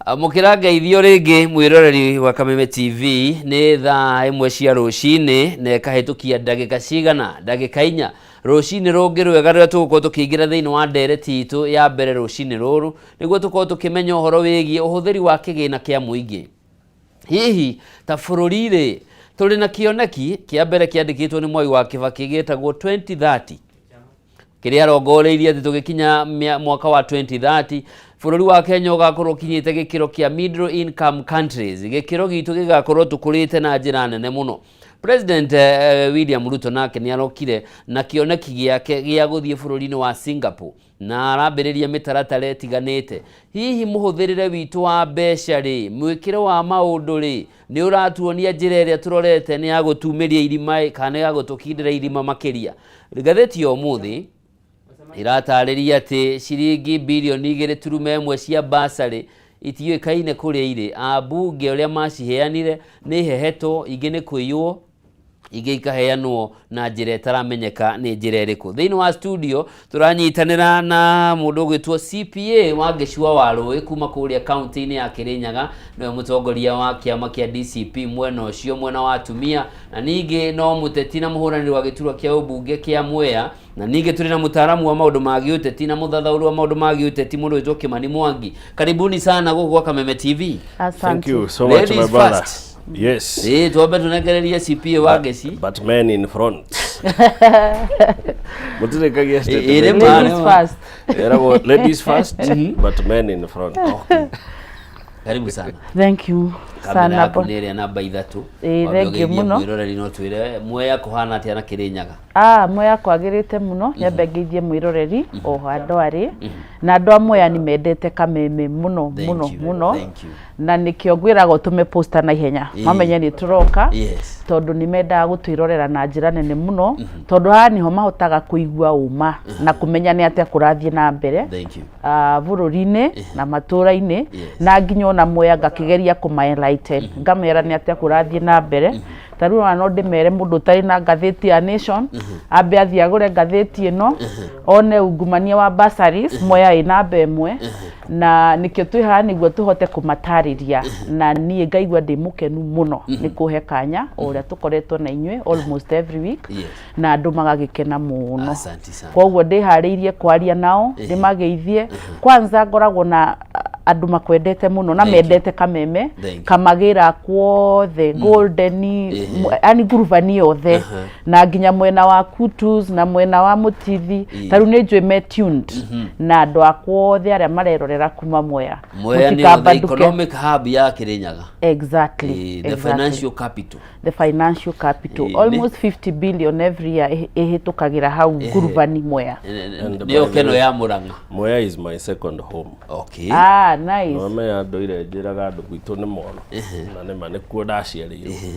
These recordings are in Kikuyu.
Amũkĩra ngeithio rĩngĩ mwĩroreri wa Kameme TV. Nĩ thaa 1 cia rũcinĩ na ĩkahĩtũkia ndagĩka cigana? Ndagĩka 4. Rũcinĩ rũngĩ rwega rũrĩa tũgũkorwo tũkĩingĩra thĩinĩ wa ndereti itũ ya mbere rũcinĩ rũrũ, nĩguo tũkorwo tũkĩmenya ũhoro wĩgiĩ ũhũthĩri wa kĩgĩna kĩa mũingĩ. Hihi ta bũrũri rĩ, tũrĩ na kĩoneki kĩa mbere kĩandĩkĩtwo nĩ Mwai wa Kĩbakĩ gĩtagwo 2030, kĩrĩa arongoreirie atĩ tũgĩkinya mwaka wa 2030 bũrũri wa Kenya ũgakorwo ũkinyĩte gĩkĩro kĩa middle income countries, gĩkĩro gitũ gĩgakorwo tũkũrĩte na njĩra nene mũno. President William Ruto nake nĩ arokire na kĩoneki gĩake gĩa gũthiĩ bũrũri-inĩ wa Singapore na arambĩrĩria mĩtaratara ĩtiganĩte. Hihi mũhũthĩrĩre witũ wa mbeca rĩ, mwĩkĩre wa maũndũ rĩ, nĩ ũratuonia njĩra ĩrĩa tũrorete nĩ ya gũtumĩria irima ĩ, kana nĩ ya gũtũkindĩra irima makĩria? Ngathĩti ya ũmũthĩ ĩratarĩria atĩ ciringi birioni 2.1 cia basarĩ itiũĩkaine kũrĩa irĩ. Ambunge ũrĩa maciheanire nĩ heheto, ingĩ nĩ kũiywo, ingĩ ikaheanwo na njĩra ĩtaramenyeka nĩ njĩra ĩrĩkũ. Thĩinĩ wa studio tũranyitanĩra na mũndũ ũgwĩtwo CPA wa Ngĩcua wa Rũĩ kuma kũrĩa kaunti-inĩ ya Kĩrĩnyaga, nĩwe mũtongoria wa kĩama kĩa DCP mwena ũcio, mwena wa atumia, na ningĩ no mũteti na mũhũranĩri wa gĩturwa kĩa ũmbunge kĩa Mwea, na ningĩ tũrĩ na mũtaaramu wa maũndũ ma gĩũteti na mũthathaũri wa maũndũ ma gĩũteti, mũndũ wĩtwo Kĩmani Mwangi. Karibuni sana gũkũ gwa Kameme TV. Asante. Thank you so much, my Ladies brother. first. Yes. Ĩĩ, twambe tũnengererie CPA wa Ngeci. But men in front. Mutirekagia Ĩrĩ statement. ma- Ladies first. Eragwo ladies first, but men in front. Karibu sana. Thank you Kamera sana. yaku nĩ ĩrĩa namba 3. Ĩĩ, Wambe thank you ũgeithie mũno. mwĩroreri no twĩre Mwea kũhana atĩa na Kĩrĩnyaga. Ah, Mwea kwagĩrĩte mũno. Nyambe ngeithie mwĩroreri o handũ arĩ, na andũ a Mwea nĩ mendete Kameme mũno. Thank Mũno you, mũno. thank you. Na nĩkĩo ngwĩraga ũtũme poster na ihenya, mamenye nĩ tũroka, tondũ nĩ mendaga gũtwĩrorera na njĩra nene mũno, tondũ haha nĩho mahotaga kũigua ũma na kũmenya nĩ atĩa kũrathiĩ na mbere Thank you. Bũrũri-inĩ na matũũra-inĩ, na nginya ona Mwea ngakĩgeria kũma enlighten, ngamera nĩ atĩa kũrathiĩ na mbere. Ta rĩu ona no ndĩmere mũndũ ũtarĩ na ngathĩti ya Nation ambe athiĩ agũre ngathĩti ĩno, one ungumania wa bursaries Mwea ĩ namba 1, na nĩkĩo twĩ haha nĩguo tũhote kũmatarĩria. Na niĩ ngaigua ndĩ mũkenu mũno nĩ kũhe kanya o ũrĩa tũkoretwo na inyuĩ almost every week, na andũ magagĩkena mũno. Asante sana. Koguo ndĩharĩirie kwaria nao, ndĩmageithie. Kwanza ngoragwo na andũ makwendete mũno na Thank you. mendete Kameme. Thank you. Kamagĩra kuothe, Golden, yani ngurubani yothe, na nginya mwena wa Kutus na mwena wa Mũtithi. Ta rĩu nĩ njũĩ me tuned na andũ akwa othe arĩa marerorera kuma Mwea. Mwea nĩyo the Mũtikambanduke. economic hub ya Kĩrĩnyaga. Exactly. The financial capital. The financial capital. Almost 50 billion every year ĩhĩtũkagĩra hau ngurubani Mwea. And Nĩyo by the keno way, ya Mũrang'a. Mwea is my second home. Ah, nice. Nomenya ndũire njĩraga andũ gwitũ nĩ Moro, na nĩma nĩkuo ndaciarĩirwo,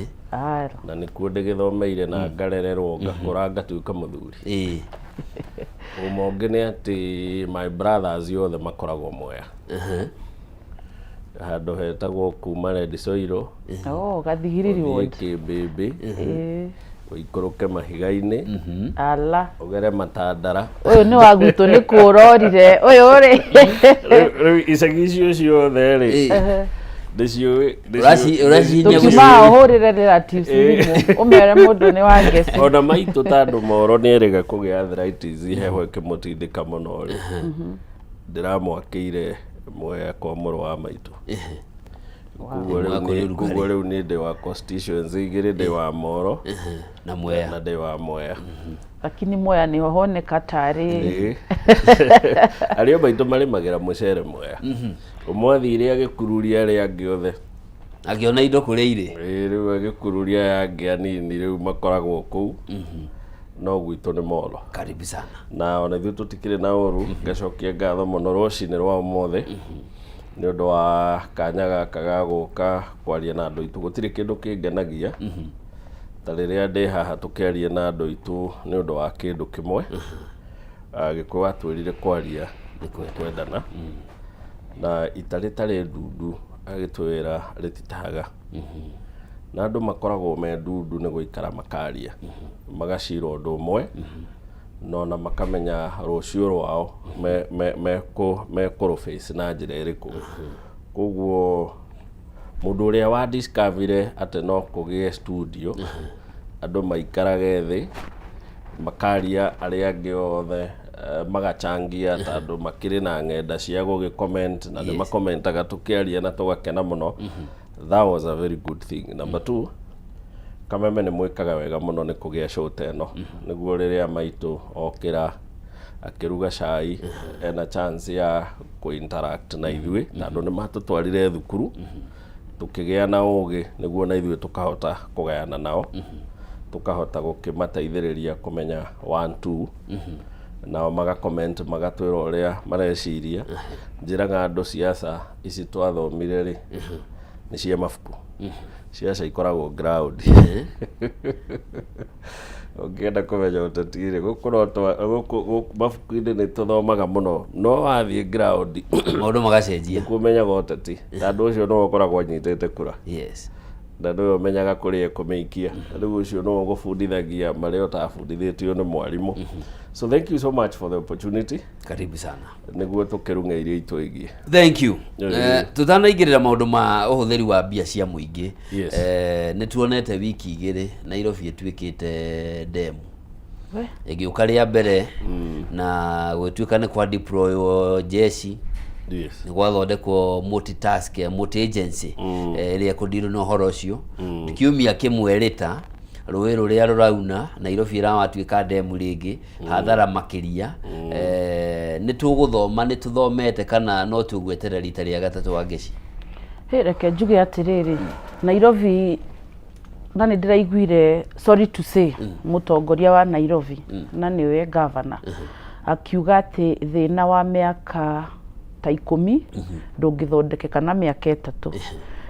na nĩkuo ndĩgĩthomeire na ngarererwo, ngakũra, ngatuĩka mũthuri. Ũma ũngĩ nĩ atĩ my brothers othe makoragwo Mwea, handũ hetagwo kuma Red Soil. Oh, Gathigiriri ũthiĩ ward. Kĩmbĩmbĩ, ũikũrũke mahiga-inĩ, Ala. ũgere Matandara. Ũyũ nĩ wa gwitũ, nĩ kũrorire ũyũ rĩ. Rĩu icagi icio ciothe rĩ, ndĩciũĩ. Ũracihinya. Tũkiuma ũhũrĩre relatives thimũ ũmere mũndũ nĩ wa Ngeci. Ona maitũ ta andũ Moro nĩ erĩga kũgĩa arthritis, heho ĩkĩmũtindĩka mũno rĩ, ndĩramwakĩire Mwea kwa mũrũ wa maitũ. Koguo rĩu Mwea kũrĩ ũrugarĩ. Koguo rĩu nĩ ndĩ wa constituency igĩrĩ, ndĩ wa Moro na Mwea. Na ndĩ wa Mwea. Lakini Mwea nĩho honeka tarĩ Arĩa maitũ marĩmagĩra mũcere Mwea, ũmwe athire agĩkururia arĩa angĩ othe. Akĩona indo kũrĩa irĩ. Ĩĩ, rĩu agĩkururia aya angĩ anini rĩu makoragwo kũu, no gwitũ nĩ Moro. Karibu sana. Na ona ithuĩ tũtikĩrĩ na ũru. Ngacokia ngatho mũno rũcinĩ rwa ũmũthĩ nĩ ũndũ wa kanya gaka ga gũka kwaria na andũ aitũ. Gũtirĩ kĩndũ kĩngenagia ta rĩrĩa ndĩ haha tũkĩaria na andũ aitũ nĩ ũndũ wa kĩndũ kĩmwe. Gĩkũyũ atwĩrire kwaria nĩ kwendana, na ita rĩtarĩ ndundu agĩtwĩra rĩtitahaga, na andũ makoragwo me ndundu nĩ gũikara makaria, magacira ũndũ ũmwe, na ona makamenya rũciũ rwao mekũrũ face na njĩra ĩrĩkũ. Koguo mũndũ ũrĩa wa discover atĩ no kũgĩe studio, andũ maikarage thĩ makaria arĩa angĩ othe, magachangia tondũ makĩrĩ na ng'enda cia gũgĩ comment na nĩ makomentaga tũkĩaria na tũgakena mũno. That was a very good thing. Number two, Kameme nĩ mwĩkaga wega mũno nĩ kũgĩa show ta ĩno, nĩguo rĩrĩa maitũ okĩra akĩruga cai ena chance ya kũ interact na ithuĩ, tondũ nĩ matũtwarire thukuru tũkĩgĩa na ũgĩ, nĩguo na ithuĩ tũkahota kũgayana nao, tũkahota gũkĩmateithĩrĩria kũmenya one two, nao maga comment, magatwĩra ũrĩa mareciria. Njĩraga andũ siasa ici twathomire rĩ, nĩ cia mabuku, siasa ikoragwo ground. Ũngĩenda kũmenya ũteti rĩ, gũkũ no gũkũ mabuku-inĩ nĩ tũthomaga mũno, no wathiĩ ground maũndũ magacenjia. Nĩkuo ũmenyaga ũteti, tondũ ũcio nĩwe ũkoragwo anyitĩte kura na nĩwe ũmenyaga kũrĩa ekũmĩikia. Rĩu ũcio nĩwe ũgũbundithagia marĩa ũtabundithĩtio nĩ mwarimũ. So thank you so much for the opportunity. Karibu sana. Nĩguo tũkĩrung'e irio itwĩgiĩ. Thank you. Tutanaingĩrĩra maũndũ ma ũhũthĩri wa mbia cia mũingĩ, nĩ tuonete wiki 2 Nairobi ĩtuĩkĩte demu. We. Ĩgĩũka rĩa mbere na gũgĩtuĩka nĩ kwa deploywo jeshi, nĩ gwathondekwo multitask, multi agency ĩrĩa ĩkũndirwo na ũhoro ũcio. Kiumia kĩmwe rĩta rũĩ rũrĩa rũrauna Nairobi ĩrawatuĩka demu rĩngĩ, hathara makĩria. Nĩ tũgũthoma, nĩ tũthomete kana no tũgweterera rita rĩa gatatũ wa ngeci? Hĩ, reke njuge atĩrĩrĩ, Nairobi na nĩ ndĩraiguire, sorry to say, mũtongoria wa Nairobi na nĩwe governor akiuga atĩ thĩna wa mĩaka ta 10 ndũngĩthondekeka na mĩaka 3,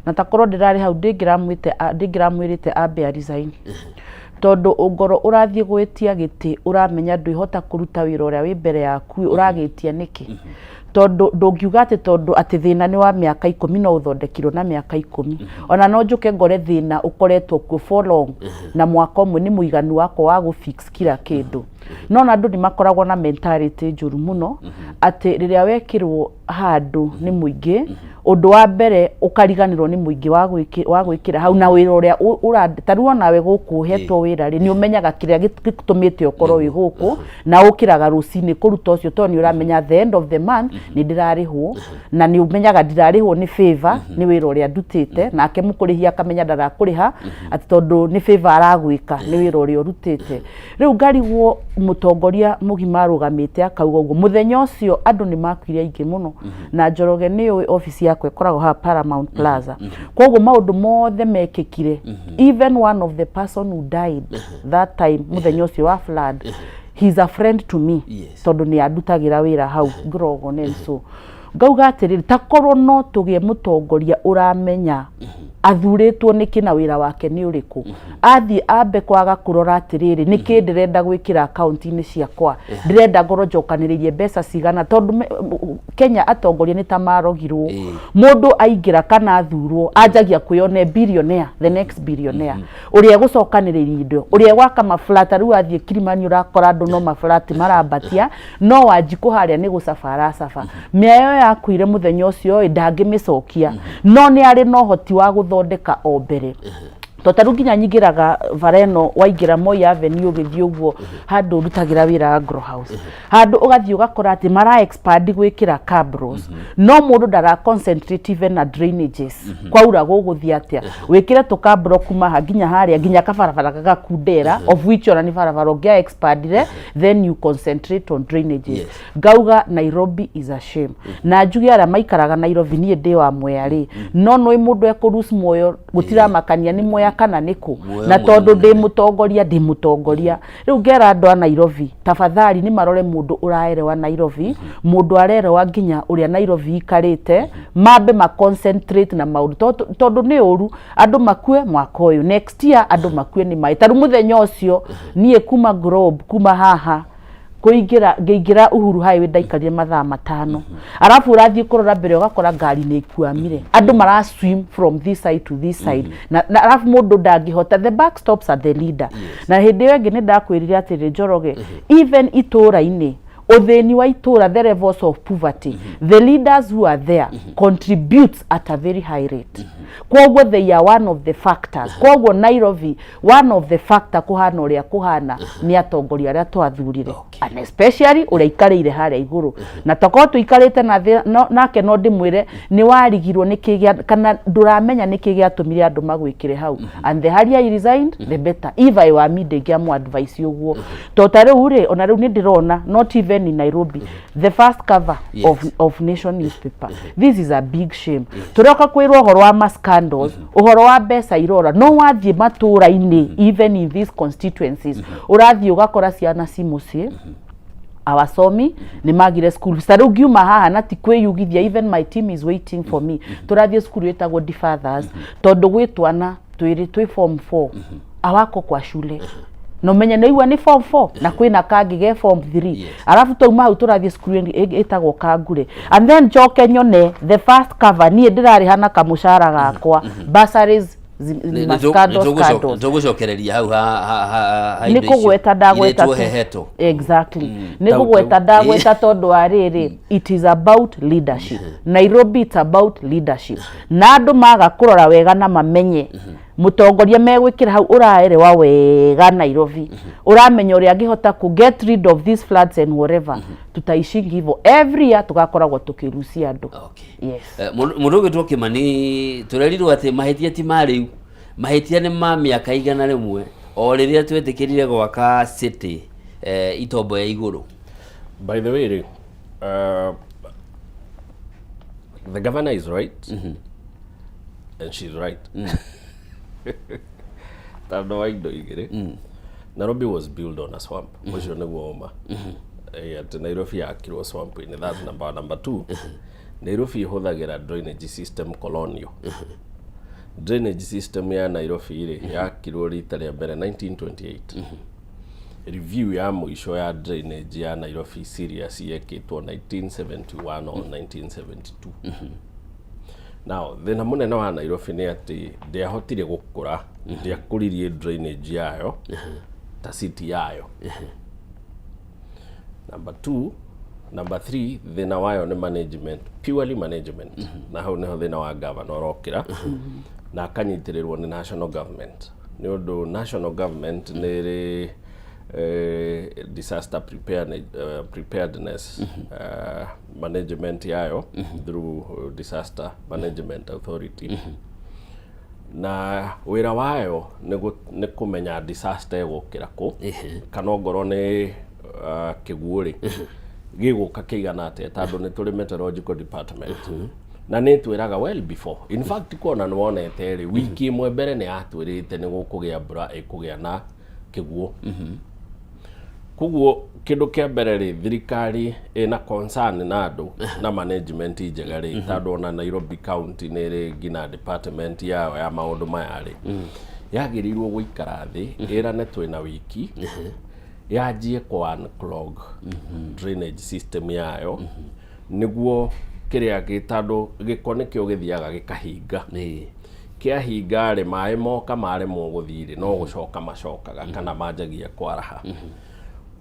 na takorwo ndĩrarĩ hau ndingĩramwĩrĩte ambe a resign, tondũ ngoro ũrathiĩ gwĩtia gĩtĩ ũramenya ndwĩhota kũruta wĩra ũrĩa wĩ mbere yaku, ũragĩtia nĩkĩ? Tondũ ndũngiuga atĩ tondũ atĩ thĩna nĩ wa mĩaka 10 no ũthondekirwo na mĩaka 10. Ona no njũke ngore thĩna ũkoretwo kuo for long na mwaka ũmwe nĩ mũiganu wakwa wa gũ fix kila kĩndũ. No na andũ nĩ makoragwo na mentality njũru mũno, atĩ rĩrĩa wekĩrwo handũ nĩ mũingĩ, ũndũ wa mbere ũkariganĩrwo nĩ mũingĩ wa gwĩkĩra hau na wĩra ũrĩa ta rĩu onawe gũkũ ũhetwo wĩra rĩ, nĩ ũmenyaga kĩrĩa gĩtũmĩte ũkorwo wĩ gũkũ na ũkĩraga rũcinĩ kũruta ũcio, tondũ nĩ ũramenya at the end of the month nĩ ndĩrarĩhwo, na nĩ ũmenyaga ndirarĩhwo nĩ favor, nĩ wĩra ũrĩa ndutĩte, nake mũkũrĩhi akamenya ndarakũrĩha atĩ tondũ nĩ favor aragwĩka, nĩ wĩra ũrĩa ũrutĩte. Rĩu ngarigwo mũtongoria mũgima arũgamĩte akauga ũguo. Mũthenya ũcio andũ nĩ makuire aingĩ mũno, na Njoroge nĩ ũĩ obici yakwa ĩkoragwo haha Paramount Plaza, koguo maũndũ mothe mekĩkire, even one of the person who died that time mũthenya ũcio wa flood, he's a friend to me, tondũ nĩ andutagĩra wĩra hau Grogon. And so ngauga atĩrĩrĩ, takorwo no tũgĩe mũtongoria ũramenya athurĩtwo nĩkĩ na wĩra wake nĩ ũrĩkũ, athiĩ ambe kwaga kũrora atĩrĩrĩ, nĩkĩ ndĩrenda gwĩkĩra akaunti-inĩ ciakwa, ndĩrenda ngorwo njokanĩrĩirie mbeca cigana, tondũ Kenya atongoria nĩ ta marogirwo. Mũndũ aingĩra kana athurwo anjagia kwĩyone billionaire, the next billionaire, ũrĩa egũcokanĩrĩria indo, ũrĩa egwaka maflat. Rĩu athiĩ Kilimani ũrakora andũ no maflat marambatia, no Wanjikũ harĩa nĩ gũcaba aracaba. Mĩayo yakuire mũthenya ũcio ĩ ndangĩmĩcokia, no nĩ arĩ na ũhoti wa gũthondeka o mbere, to ta rĩu nginya nyingĩraga bara ĩno, waingĩra Moi Avenue ũgĩthiĩ ũguo handũ ndutagĩra wĩra Agro House, handũ ũgathiĩ ũgakora atĩ mara expand gwĩkĩra cabros, no mũndũ ndara concentrate even na drainages. Kwaura gũgũthiĩ atĩa wĩkĩre tũkabro kuma haha nginya harĩa nginya kabarabara gagakundera, of which ona nĩ barabara ũngĩa expandire, then you concentrate on drainages. Ngauga Nairobi is a shame, na njuge arĩa maikaraga Nairobi, niĩ ndĩ wa Mwea rĩ, no nĩ mũndũ ekũrus muoyo gũtiramakania nĩ Mwea kana nĩ kũ. Muoyo Na mwena tondũ ndĩ mũnene. Mũtongoria, ndĩ mũtongoria rĩu, ngera andũ a Nairobi tafadhali nĩ marore mũndũ ũraerewa Nairobi, mũndũ arerewa nginya ũrĩa Nairobi ikarĩte, mambe ma concentrate na maũndũ, tondũ nĩ ũru andũ makue mwaka ũyũ, next year andũ makue nĩ maĩ. Ta rĩu mũthenya ũcio niĩ kuma Globe, kuma haha kũingĩra ngĩingĩra Uhuru Highway ndaikarire mathaa 5, arabu ũrathiĩ kũrora mbere ũgakora ngari nĩ ikuamire, andũ mara swim from this side to this side, na arabu mũndũ ndangĩhota. The buck stops at the leader. Na hĩndĩ ĩyo ĩngĩ nĩ ndakwĩrire atĩrĩ, Njoroge, even itũũra-inĩ Ũthĩni wa itũra, the levels of poverty, the leaders who are there contributes at a very high rate. Kwoguo they are one of the factors. Kwoguo Nairobi, one of the factor kũhana ũrĩa kũhana nĩ atongoria arĩa twathurire, and especially ũrĩa ikarĩire harĩa igũrũ. Na tokorwo tũikarĩte na thĩ, no, nake no ndĩmwĩre nĩ warigirwo nĩ kĩ kana ndũramenya nĩ kĩ gĩatũmire andũ magwĩkĩre hau, and the earlier he resigned, the better. If I were me, ndingĩamũ advice ũguo, to ta rĩu rĩ, ona rĩu nĩ ndĩrona, not even in Nairobi, the first cover of Nation newspaper. This is a big shame. Tũroka kwĩrwo ũhoro wa ma scandals, ũhoro wa mbeca irora, no wathiĩ matũra-inĩ, even in these constituencies, ũrathiĩ ũgakora ciana ci mũciĩ awasomi, nĩ magire school fees. Ta rĩu ngiuma haha na ti kwĩyugithia, even my team is waiting for me, tũrathiĩ cukuru ĩtagwo Fathers, tondũ gwĩ twana twĩrĩ twĩ form 4 awako kwa shule, na ũmenye nĩ igua nĩ form 4, na kwĩna kangĩ ge form 3. Arabu twauma hau tũrathiĩ cukuru ĩngĩ ĩtagwo Kangure, and then njoke nyone the first cover, niĩ ndĩrarĩha na kamũcara gakwa bursaries ma scandals, scandals. Tũgũcokereria hau ha Nĩ indo icio kũgweta ndagweta irĩtwo hehetwo. Exactly, nĩ Tau, kũgweta tau. Ndagweta tondũ wa rĩrĩ, it is about leadership. Nairobi, it's about leadership, na andũ maga kũrora wega na mamenye mũtongoria megwĩkĩra hau ũraerewa wega Nairobi, ũramenya ũrĩa angĩhota kũ get rid of these floods and whatever, tutaishingi hivyo every year tugakoragwo tũkĩrucia andũ. Yes. Mũndũ ũgĩtwo Kĩmani, tũrerirwo atĩ mahĩtia ti ma rĩu, mahĩtia nĩ ma mĩaka 100 o rĩrĩa twetĩkĩrire gwaka city itombo ya igũrũ. By the way, rĩ, the governor is right and she's right tondũ wa indo igĩrĩ. Nairobi was built on a swamp, ũcio nĩguo ũma. Atĩ Nairobi yakirwo swamp-inĩ, that's number one. Number two, Nairobi ĩhũthagĩra drainage system colonial. Drainage system ya Nairobi rĩ, yakirwo rita rĩa mbere 1928. Review ya mũico ya drainage ya Nairobi serious yekĩtwo 1971 or 1972. Now thĩna mũnene wa Nairobi nĩ atĩ ndĩahotire gũkũra, ndĩakũririe drainage yayo ta city yayo. Number two, number three, thĩna wayo nĩ management, purely management. Na hau nĩho thĩna wa governor ũrokĩra na akanyitĩrĩrwo nĩ national government, nĩ ũndũ national government nĩ ĩrĩ disaster preparedness management yayo through Disaster Management Authority, na wĩra wayo nĩ kũmenya disaster ĩgũkĩra kũ, kana ongorwo nĩ kĩguũ rĩ, gĩgũka kĩigana atĩa, tondũ nĩ tũrĩ meteorological department na nĩ twĩraga well before. In fact, kuona nĩ wonete rĩ, wiki ĩmwe mbere nĩ yatwĩrĩte nĩ gũkũgĩa mbura ĩkũgĩa na kĩguũ. Koguo kĩndũ kĩa mbere rĩ, thirikari ĩna concern na andũ na management njega rĩ, tondũ ona Nairobi County nĩ ĩrĩ nginya department yayo ya maũndũ maya rĩ, yagĩrĩirwo gũikara thĩ ĩrane twĩna wiki yanjie kũ unclog drainage system yayo, nĩguo kĩrĩa gĩ, tondũ gĩko nĩkĩo gĩthiaga gĩkahinga. Kĩahinga rĩ, maĩ moka maremwo gũthiĩ rĩ, no gũcoka macokaga kana manjagia kwaraha.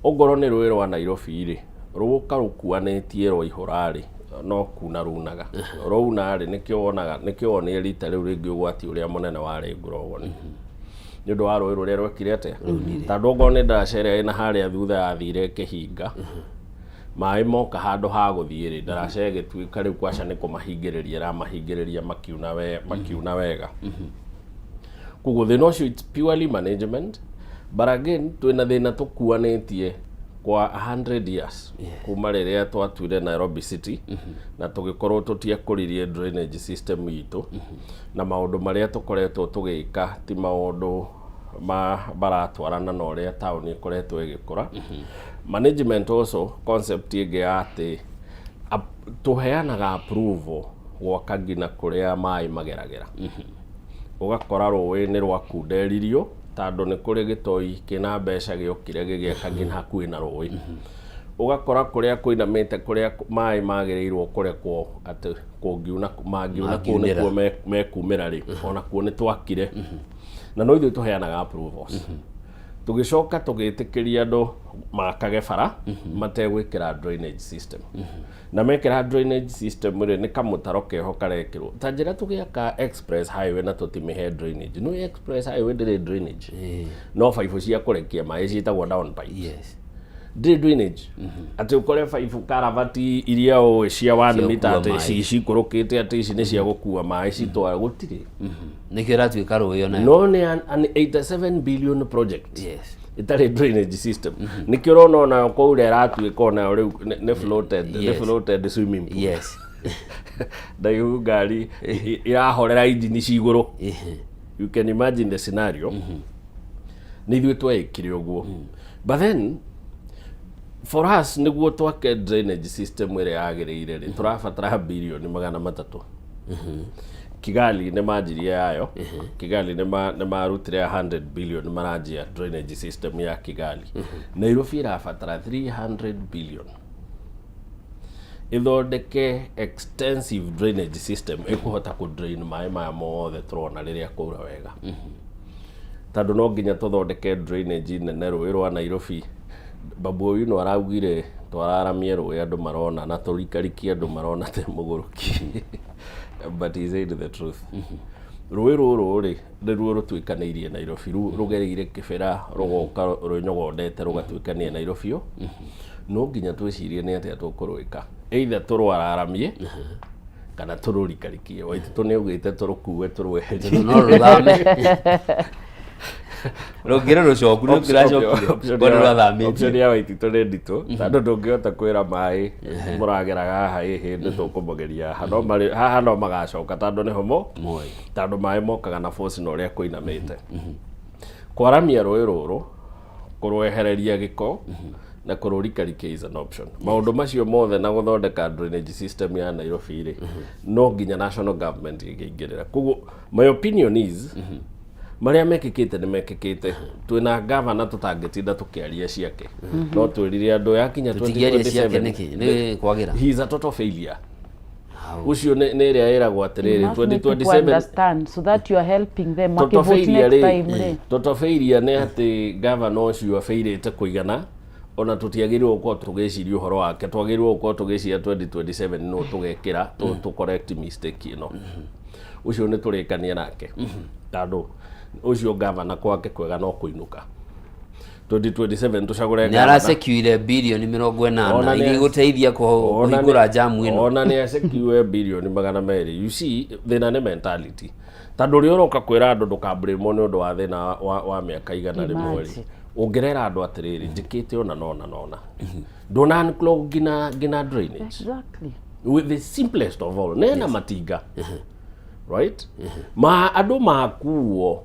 Ongorwo nĩ rũĩ rwa Nairobi rĩ, rũka rũkuanĩtie rwaihũra rĩ, no kuna runaga, rwauna rĩ, nĩkĩo wonaga, nĩkĩo wonire rita rĩu rĩngĩ ũgwati ũrĩa mũnene warĩ Ngurogoni, nĩ ũndũ wa rũĩ rũrĩa rwekire atĩa, tondũ ongorwo nĩ ndaraca ĩrĩa ĩna harĩa thutha yathire ĩkĩhinga, maĩ moka handũ ha gũthiĩ rĩ, ndaraca ĩgĩtuĩka rĩu kwaca nĩ kũmahingĩrĩria ĩramahingĩrĩria, makiuna wega. Koguo thĩna ũcio, it's purely management. But again, twĩna thĩna tũkuanĩtie kwa 100 years kuma rĩrĩa twatuire Nairobi City na tũgĩkorwo tũtiakũririe drainage system itũ, na maũndũ marĩa tũkoretwo tũgĩka ti maũndũ ma maratwarana na ũrĩa taũni ĩkoretwo ĩgĩkũra. Management also, concept ĩngĩ ya atĩ tũheanaga approval gwaka nginya kũrĩa maĩ mageragĩra. Ũgakora rũĩ nĩ rwakunderirio tondũ nĩ kũrĩ gĩtoi kĩna mbeca gĩokire gĩgĩaka nginya hakuhĩ na rũĩ. Ũgakora kũrĩa kũinamĩte, kũrĩa maĩ magĩrĩirwo kũrekwo atĩ kũngiuna mangiuna kũu Mangiunĩra. Nĩkuo mekumĩra rĩ, ona kuo nĩ twakire, na no ithuĩ tũheanaga approvals. Tũgĩcoka tũgĩtĩkĩria andũ makage bara mategwĩkĩra drainage system. Na mekĩra drainage system rĩ, nĩ kamũtaro keho karekĩrwo. Ta njĩra tũgĩaka express highway na tũtimĩhe drainage. Nĩ express highway ndĩrĩ drainage, no baibũ cia kũrekia maĩ ciĩtagwo down pipes. Ndĩrĩ drainage, atĩ ũkore baibũ karavati iria ũĩ cia 1 Cia mita gũkua atĩ maĩ. Cikũrũkĩte atĩ ici nĩ cia gũkua maĩ citwara gũtirĩ. Nĩkĩo ĩratuĩka rũĩ onayo. No nĩ an 87 billion project ĩtarĩ drainage system. Nĩkĩo ũrona onayo kwaura ĩratuĩka onayo rĩu nĩ floated, nĩ floated swimming pool. Ndaihu ngari irahorera injini ci igũrũ. You can imagine the scenario. Nĩ ithuĩ tweĩkire ũguo, but then for us nĩguo twake drainage system ĩrĩa yagĩrĩire rĩ, tũrabatara 300 birioni. Kigali nĩ manjirie yayo. Kigali nĩ marutire 100 billion, maranjia drainage system ya Kigali. Nairobi ĩrabatara 300 billion ĩthondeke extensive drainage system ĩkũhota kũ drain maĩ maya mothe tũrona rĩrĩa kwaura wega, tondũ no nginya tũthondeke drainage nene rũĩ rwa Nairobi. Babu Owino araugire twararamie rũĩ andũ marona na tũrikarikie andũ marona te mũgũrũki, but he said the truth. Rũĩ rũrũ rĩ, nĩruo rũtuĩkanĩirie Nairobi. Rũu rũgereire Kĩbĩra, rũgoka rwĩnyogondete, rũgatuĩkania Nairobi. No nginya twĩcirie nĩ atĩa tũkũrwĩka, either tũrwararamie kana tũrũrikarikie. Waititũ nĩ augĩte tũrũkue tũrweherie. No rũthame rũngĩrĩ rũcoku nĩ rũngĩracokire ko nĩ rwathamĩtio. Option ya Waititũ nĩ nditũ, tondũ ndũngĩhota kwĩra maĩ mũrageraga haha ĩhĩ nĩ tũkũmũgeria haha, no marĩ haha no magacoka tondũ nĩho mo Moĩ. Tondũ maĩ mokaga na force na ũrĩa kũinamĩte. Kwaramia rũĩ rũrũ, kũrwehereria gĩko na kũrũrikarikia is an option. Maũndũ macio mothe na gũthondeka drainage system ya Nairobi rĩ, no nginya national government ĩngĩingĩrĩra. Koguo my opinion is marĩa mekĩkĩte nĩ mekĩkĩte. Twĩna gavana tũtangĩtinda tũkĩaria ciake, no twĩrire andũ yakinya Tũtingĩaria ciake 2027 nĩkĩ nĩ kwagĩra. He is a total failure. Ũcio nĩ ĩrĩa ĩragwo atĩrĩrĩ, Must make people 2027 understand so that you are helping them total makivote failure next rĩ, time rĩ. Total failure nĩ atĩ gavana ũcio afailĩte kũigana ona tũtiagĩrĩirwo gũkorwo tũgĩciria ũhoro wake. Twagĩrĩirwo gũkorwo tũgĩciria 2027 no tũgekĩra tũ correct mistake ĩno. Ũcio nĩ tũrĩkanie nake, tondũ ũcio gavana kwake kwega no kũinũka. 2027 tũcagũre Nĩ gavana. arasecuire 80 birioni Ona iria igũteithia kũhingũra jamu ĩno. Ona nĩ acekiwe 200 birioni. You see, thĩna nĩ mentality, tondũ ũrĩa ũroka kwĩra andũ ndũkamblame nĩ ũndũ wa thĩna wa mĩaka 100 rĩ, Imagine. ũngĩrera andũ atĩrĩrĩ, njĩkĩte ona nona nona ndona unclog ngina drainage with the simplest of all nena matinga, right, ma andũ makuo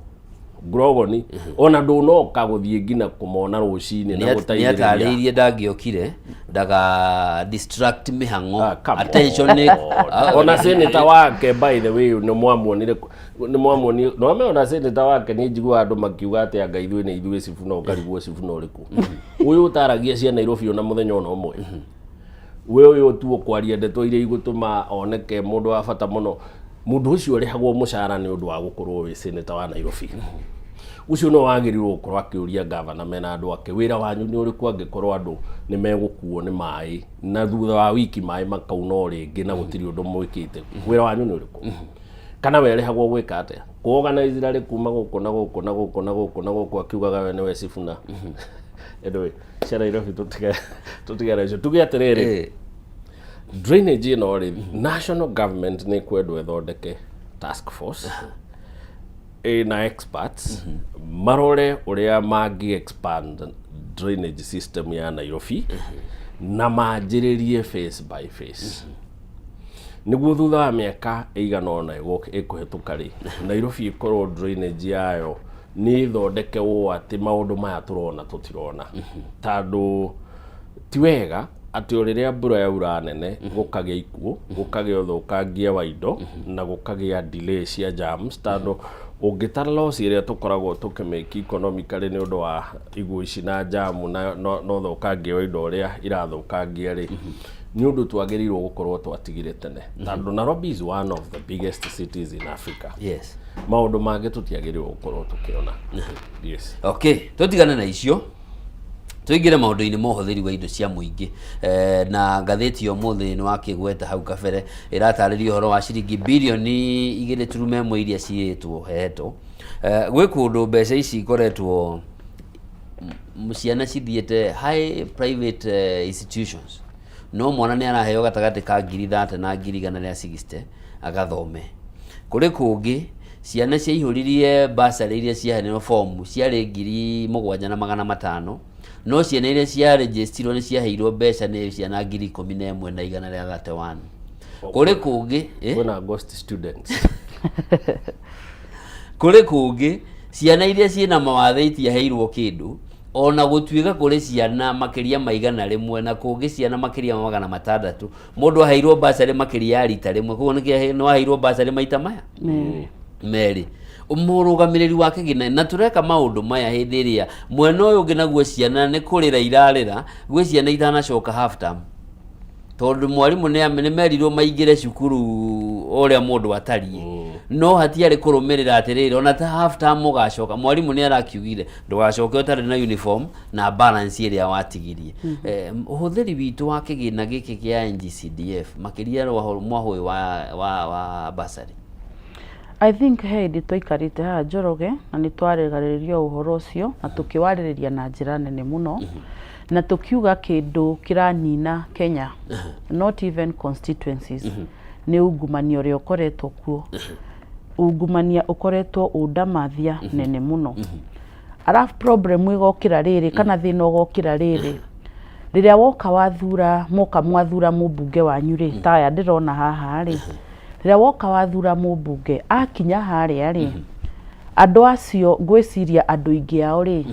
grogoni ona ndũnoka gũthiĩ nginya kũmona rũcinĩ na Nĩ gũteithĩrĩria. atarĩirie ndangĩokire ndaga distract mĩhang'o. Ah, come Attention nĩ on. Ona senator wake, by the way, nĩ mwamuonire, nĩ mwamuonire, no ona senator wake nĩ njiguaga andũ makiuga atĩ anga ithuĩ nĩ ithuĩ Sifuna, ũkarigwo Sifuna ũrĩkũ ũyũ ũtaragia cia Nairobi ona mũthenya ona ũmwe. We ũyũ tu ũkwaria ndeto iria igũtũma oneke mũndũ wa bata mũno, mũndũ ũcio ũrĩhagwo mũcara nĩ ũndũ wa gũkorwo wĩ senator wa Nairobi, ũcio no wagĩrĩirwo gũkorwo akĩũria gavana mena andũ ake, wĩra wanyu nĩ ũrĩkũ angĩkorwo andũ nĩ megũkuo nĩ maĩ na thutha wa wiki maĩ makauna o rĩngĩ na gũtirĩ ũndũ mwĩkĩte? Wĩra wanyu nĩ ũrĩkũ? Kana werĩhagwo gwĩka atĩa? Kũorganize rally kuma gũkũ na gũkũ na gũkũ na gũkũ na gũkũ akiugaga we nĩwe Sifuna. Anyway, cia Nairobi tũtigane icio. Tuge atĩrĩrĩ, drainage ĩno rĩ, national government nĩ kwendwo ĩthondeke task force ĩna experts marore ũrĩa mangĩ expand drainage system ya Nairobi na manjĩrĩrie phase by phase, nĩguo thutha wa mĩaka ĩigana ũna ĩkũhĩtũka rĩ, Nairobi ĩkorwo drainage yayo nĩ ĩthondeke ũũ atĩ maũndũ maya tũrona tũtirona. Tondũ ti wega atĩ o rĩrĩa mbura yaura nene gũkagĩa ikuũ, gũkagĩa ũthũkangia wa indo na gũkagĩa delay cia jams, tondũ ũngĩtara loss ĩrĩa tũkoragwo tũkĩmake economically nĩ ũndũ wa iguũ ici na jamu na ũthũkangia wa indo ũrĩa irathũkangia rĩ, nĩ ũndũ twagĩrĩirwo gũkorwo twatigire tene, tondũ Nairobi is one of the biggest cities in Africa. Maũndũ mangĩ tũtiagĩrĩirwo gũkorwo tũkĩona. Yes. Okay, tũtigane na icio, tũingĩre maũndũ-inĩ ma ũhũthĩri wa indo cia mũingĩ. Na ngathĩti ya ũmũthĩ nĩ wakĩgweta hau kabere, ĩratarĩria ũhoro wa ciringi birioni 2.1 iria ciĩtwo hehetwo. Gwĩ kũndũ mbeca ici ikoretwo ciana cithiĩte high private institutions, no mwana nĩ araheo gatagatĩ ka 30,000 na 160,000 agathome. Kũrĩ kũngĩ ciana ciaihũririe bursary iria ciaheanirwo fomu ciarĩ 7,500, no ciana iria ciarĩnjĩstirwo nĩ ciaheirwo mbeca nĩ ciana 11,131. Kũrĩ kũngĩ Kwĩna ghost students. Kũrĩ kũngĩ ciana iria ciĩna mawathe itiaheirwo kĩndũ, ona gũtuĩka kũrĩ ciana makĩria ma 100, na kũngĩ ciana makĩria ma 600 mũndũ aheirwo bursary makĩria ya rita rĩmwe. Koguo nĩ waheirwo bursary maita maya merĩ. Mũrũgamĩrĩri wa kĩgĩna, na tũreka maũndũ maya hĩndĩ ĩrĩa mwena ũyũ ũngĩ naguo ciana nĩ kũrĩra irarĩra. Gwĩ ciana itanacoka half term tondũ mwarimũ nĩ merirwo maingĩre cukuru ũrĩa mũndũ atariĩ, no hatiarĩ kũrũmĩrĩra atĩrĩrĩ, ona ta half term ũgacoka, mwarimũ nĩ arakiugire ndũgacoke ũtarĩ na uniform na balance ĩrĩa watigirie. Ũhũthĩri witũ wa kĩgĩna gĩkĩ kĩa NGCDF, makĩria mwahũ ũyũ wa bursary. I think he hĩndĩ twaikarĩte haha, Njoroge, na nĩ twaregarĩrĩria ũhoro ũcio na tũkĩwarĩrĩria na njĩra nene mũno, na tũkiuga kĩndũ kĩranina Kenya, not even constituencies, nĩ ungumania ũrĩa ũkoretwo kuo. Ungumania ũkoretwo ũndamathia nene mũno. Arabu problem ĩgokĩra rĩrĩ, kana thĩna ũgokĩra rĩrĩ, rĩrĩa woka wathura, moka mwathura mũmbunge wanyu rĩ, ta aya ndĩrona haha rĩ, rĩrĩa woka wathura mũmbunge, akinya harĩa rĩ, andũ acio ngwĩciria andũ aingĩ ao rĩ,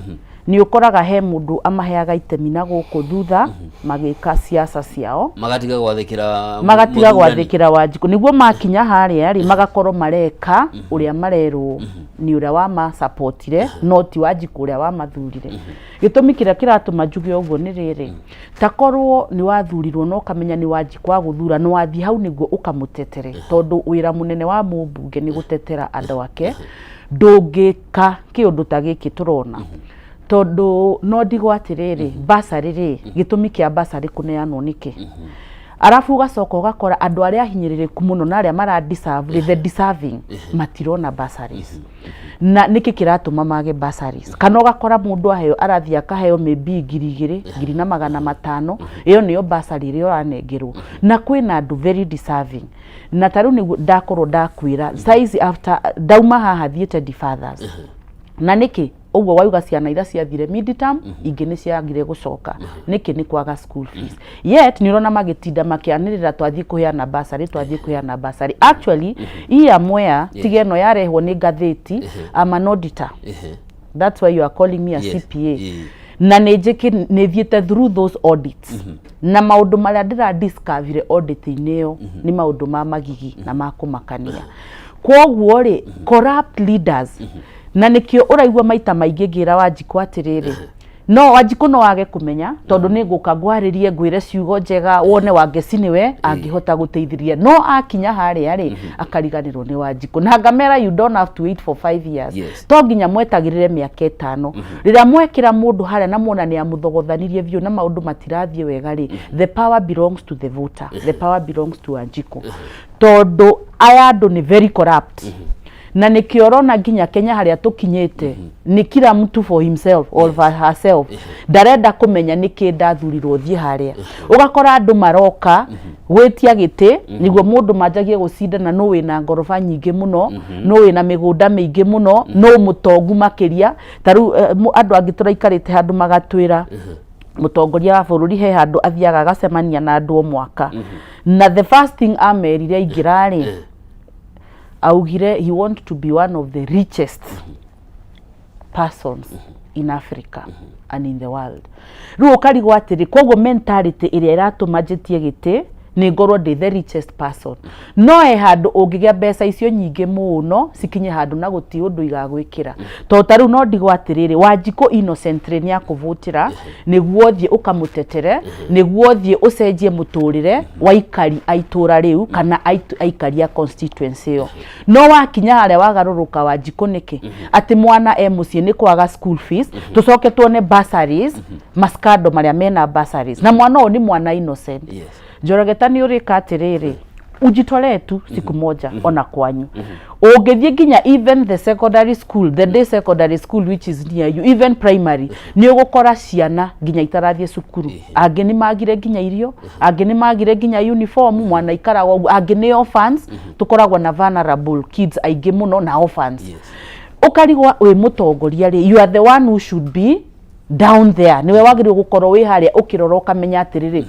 nĩ ũkoraga he mũndũ amaheaga itemi na gũkũ thutha magĩka siasa ciao. Magatiga gwathĩkĩra Magatiga mũthurani. Gwathĩkĩra Wanjikũ nĩguo makinya harĩa rĩ, magakorwo mareka ũrĩa marerwo nĩ ũrĩa wamasapotire, no ti Wanjikũ ũrĩa wamathurire. Gĩtũmi kĩrĩa kĩratũma njuge ũguo nĩ rĩrĩ, ta korwo nĩ wathurirwo na ũkamenya nĩ Wanjikũ wa gũthura, nĩ wathiĩ hau nĩguo ũkamũtetere, tondũ wĩra mũnene wa mũmbunge nĩ gũtetera andũ ake, ndũngĩka kĩũndũ ta gĩkĩ tũrona. Tondũ no ndigwo atĩrĩrĩ, bursary rĩ, gĩtũmi kĩa bursary kũneanwo nĩkĩ? Arabu ũgacoka ũgakora andũ arĩa ahinyĩrĩrĩku mũno na arĩa mara deserve rĩ, the deserving, matirona bursaries. Na nĩkĩ kĩratũma mage bursaries? Kana ũgakora mũndũ aheo, arathiĩ akaheo maybe 2,000, 1,500, ĩyo nĩyo bursary ĩrĩa ũranengerwo, na kwĩna andũ very deserving. Na ta rĩu nĩguo ndakorwo ndakwĩra saizi, after ndauma haha thiĩte Fathers. Na nĩkĩ ũguo wauga ciana iria ciathire mid-term, ingĩ nĩ ciagire gũcoka nĩkĩ? Nĩ kwaga school fees. Yet nĩ ũrona magĩtinda makĩanĩrĩra, twathiĩ kũheana bursary, twathiĩ kũheana bursary. Actually, iya Mwea, tiga ĩno yarehwo nĩ ngathĩti, I'm an auditor. That's why you are calling me a CPA. Na nĩ njĩkĩ nĩ thiĩte through those audits, na maũndũ marĩa ndĩra discover audit-inĩ ĩyo nĩ maũndũ ma magigi na ma kũmakania. Kwoguo rĩ, corrupt leaders, na nĩkĩo ũraigua maita maingĩ ngĩra Wanjikũ atĩrĩrĩ, no Wanjikũ no age kũmenya, tondũ nĩ ngũka ngwarĩrie, ngwĩre ciugo njega, wone Wangeci nĩwe angĩhota gũteithĩrĩria, no akinya harĩa rĩ, akariganĩrwo nĩ Wanjikũ. Na ngamera, you don't have to wait for 5 years. To nginya mwetagĩrĩre mĩaka 5. Rĩrĩa mwekĩra mũndũ harĩa na muona nĩ amũthogothanirie biũ na maũndũ matirathiĩ wega rĩ, the power belongs to the voter, the power belongs to Wanjikũ, tondũ aya andũ nĩ very corrupt. Na nĩkĩo ũrona nginya Kenya harĩa tũkinyĩte nĩ kila mtu for himself or for herself. Ndarenda kũmenya nĩkĩ ndathurirwo thiĩ harĩa. Ũgakora andũ maroka gwĩtia gĩtĩ nĩguo mũndũ manjagie gũcindana, nũ wĩna ngoroba nyingĩ mũno, nũ wĩna mĩgũnda mĩingĩ mũno, nũ mũtongu makĩria. Ta rĩu andũ angĩ tũraikarĩte handũ magatwĩra mũtongoria wa bũrũri he handũ athiaga agacemania na andũ o mwaka, na the first thing amerire aingĩra rĩ, augire he want to be one of the richest persons in Africa and in the world. Rĩu ũkarigwo atĩrĩ, koguo mentality ĩrĩa ĩratũma njĩtie gĩtĩ Nĩ ngorwo ndĩ the richest person. No he handũ ũngĩgĩa mbeca icio nyingĩ mũno cikinye handũ na gũtirĩ ũndũ igagwĩkĩra. Tondũ ta rĩu no ndigwo atĩrĩrĩ, Wanjikũ innocently nĩ akũvũtĩra nĩguo ũthiĩ ũkamũtetere, nĩguo ũthiĩ ũcenjie mũtũrĩre wa aikari a itũra rĩu kana aikari a constituency ĩyo. No wakinya harĩa wagarũrũka Wanjikũ nĩkĩ? Atĩ mwana e mũciĩ nĩ kwaga school fees, tũcoke tuone bursaries, mascando marĩa mena bursaries. Na mwana ũyũ nĩ mwana innocent. Njoroge ta nĩ ũrĩka atĩrĩrĩ, ujitolee tu siku moja ona kwanyu ũngĩthiĩ nginya even the secondary school, the day secondary school which is near you, even primary, nĩ ũgũkora ciana nginya itarathiĩ cukuru. Angĩ nĩ magire nginya irio, angĩ nĩ magire nginya uniform, mwana ikaraga ũguo, angĩ nĩ orphans. Tũkoragwo na vulnerable kids aingĩ mũno na orphans. Ũkarigwo wĩ mũtongoria rĩ, you are the one who should be down there, niwe wagĩrĩirwo gũkorwo wĩ harĩa ũkĩrora ũkamenya atĩrĩrĩ,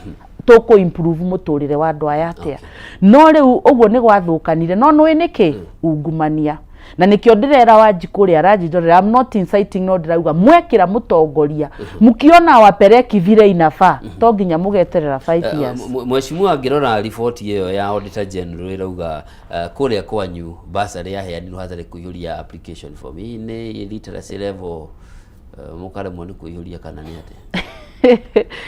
tũkũ improve mũtũrĩre wa andũ aya atĩa. No rĩu ũguo nĩ gwathũkanire. No nĩũĩ nĩkĩ? Ungumania. Na nĩkĩo ndĩrera Wanjikũ ũrĩa aranjĩrorera, I'm not inciting, no ndĩrauga mwekĩra mũtongoria mkiona wapeleki vile inafaa, to nginya mũgeterera 5 years. Mheshimiwa, ngĩrora riboti ĩyo ya Auditor General ĩrauga kũrĩa kwanyu bursary yaheanirwo hatarĩ kũihũria application form. Hihi nĩ literacy level mũkaremwo nĩ kũihũria kana nĩ atĩa?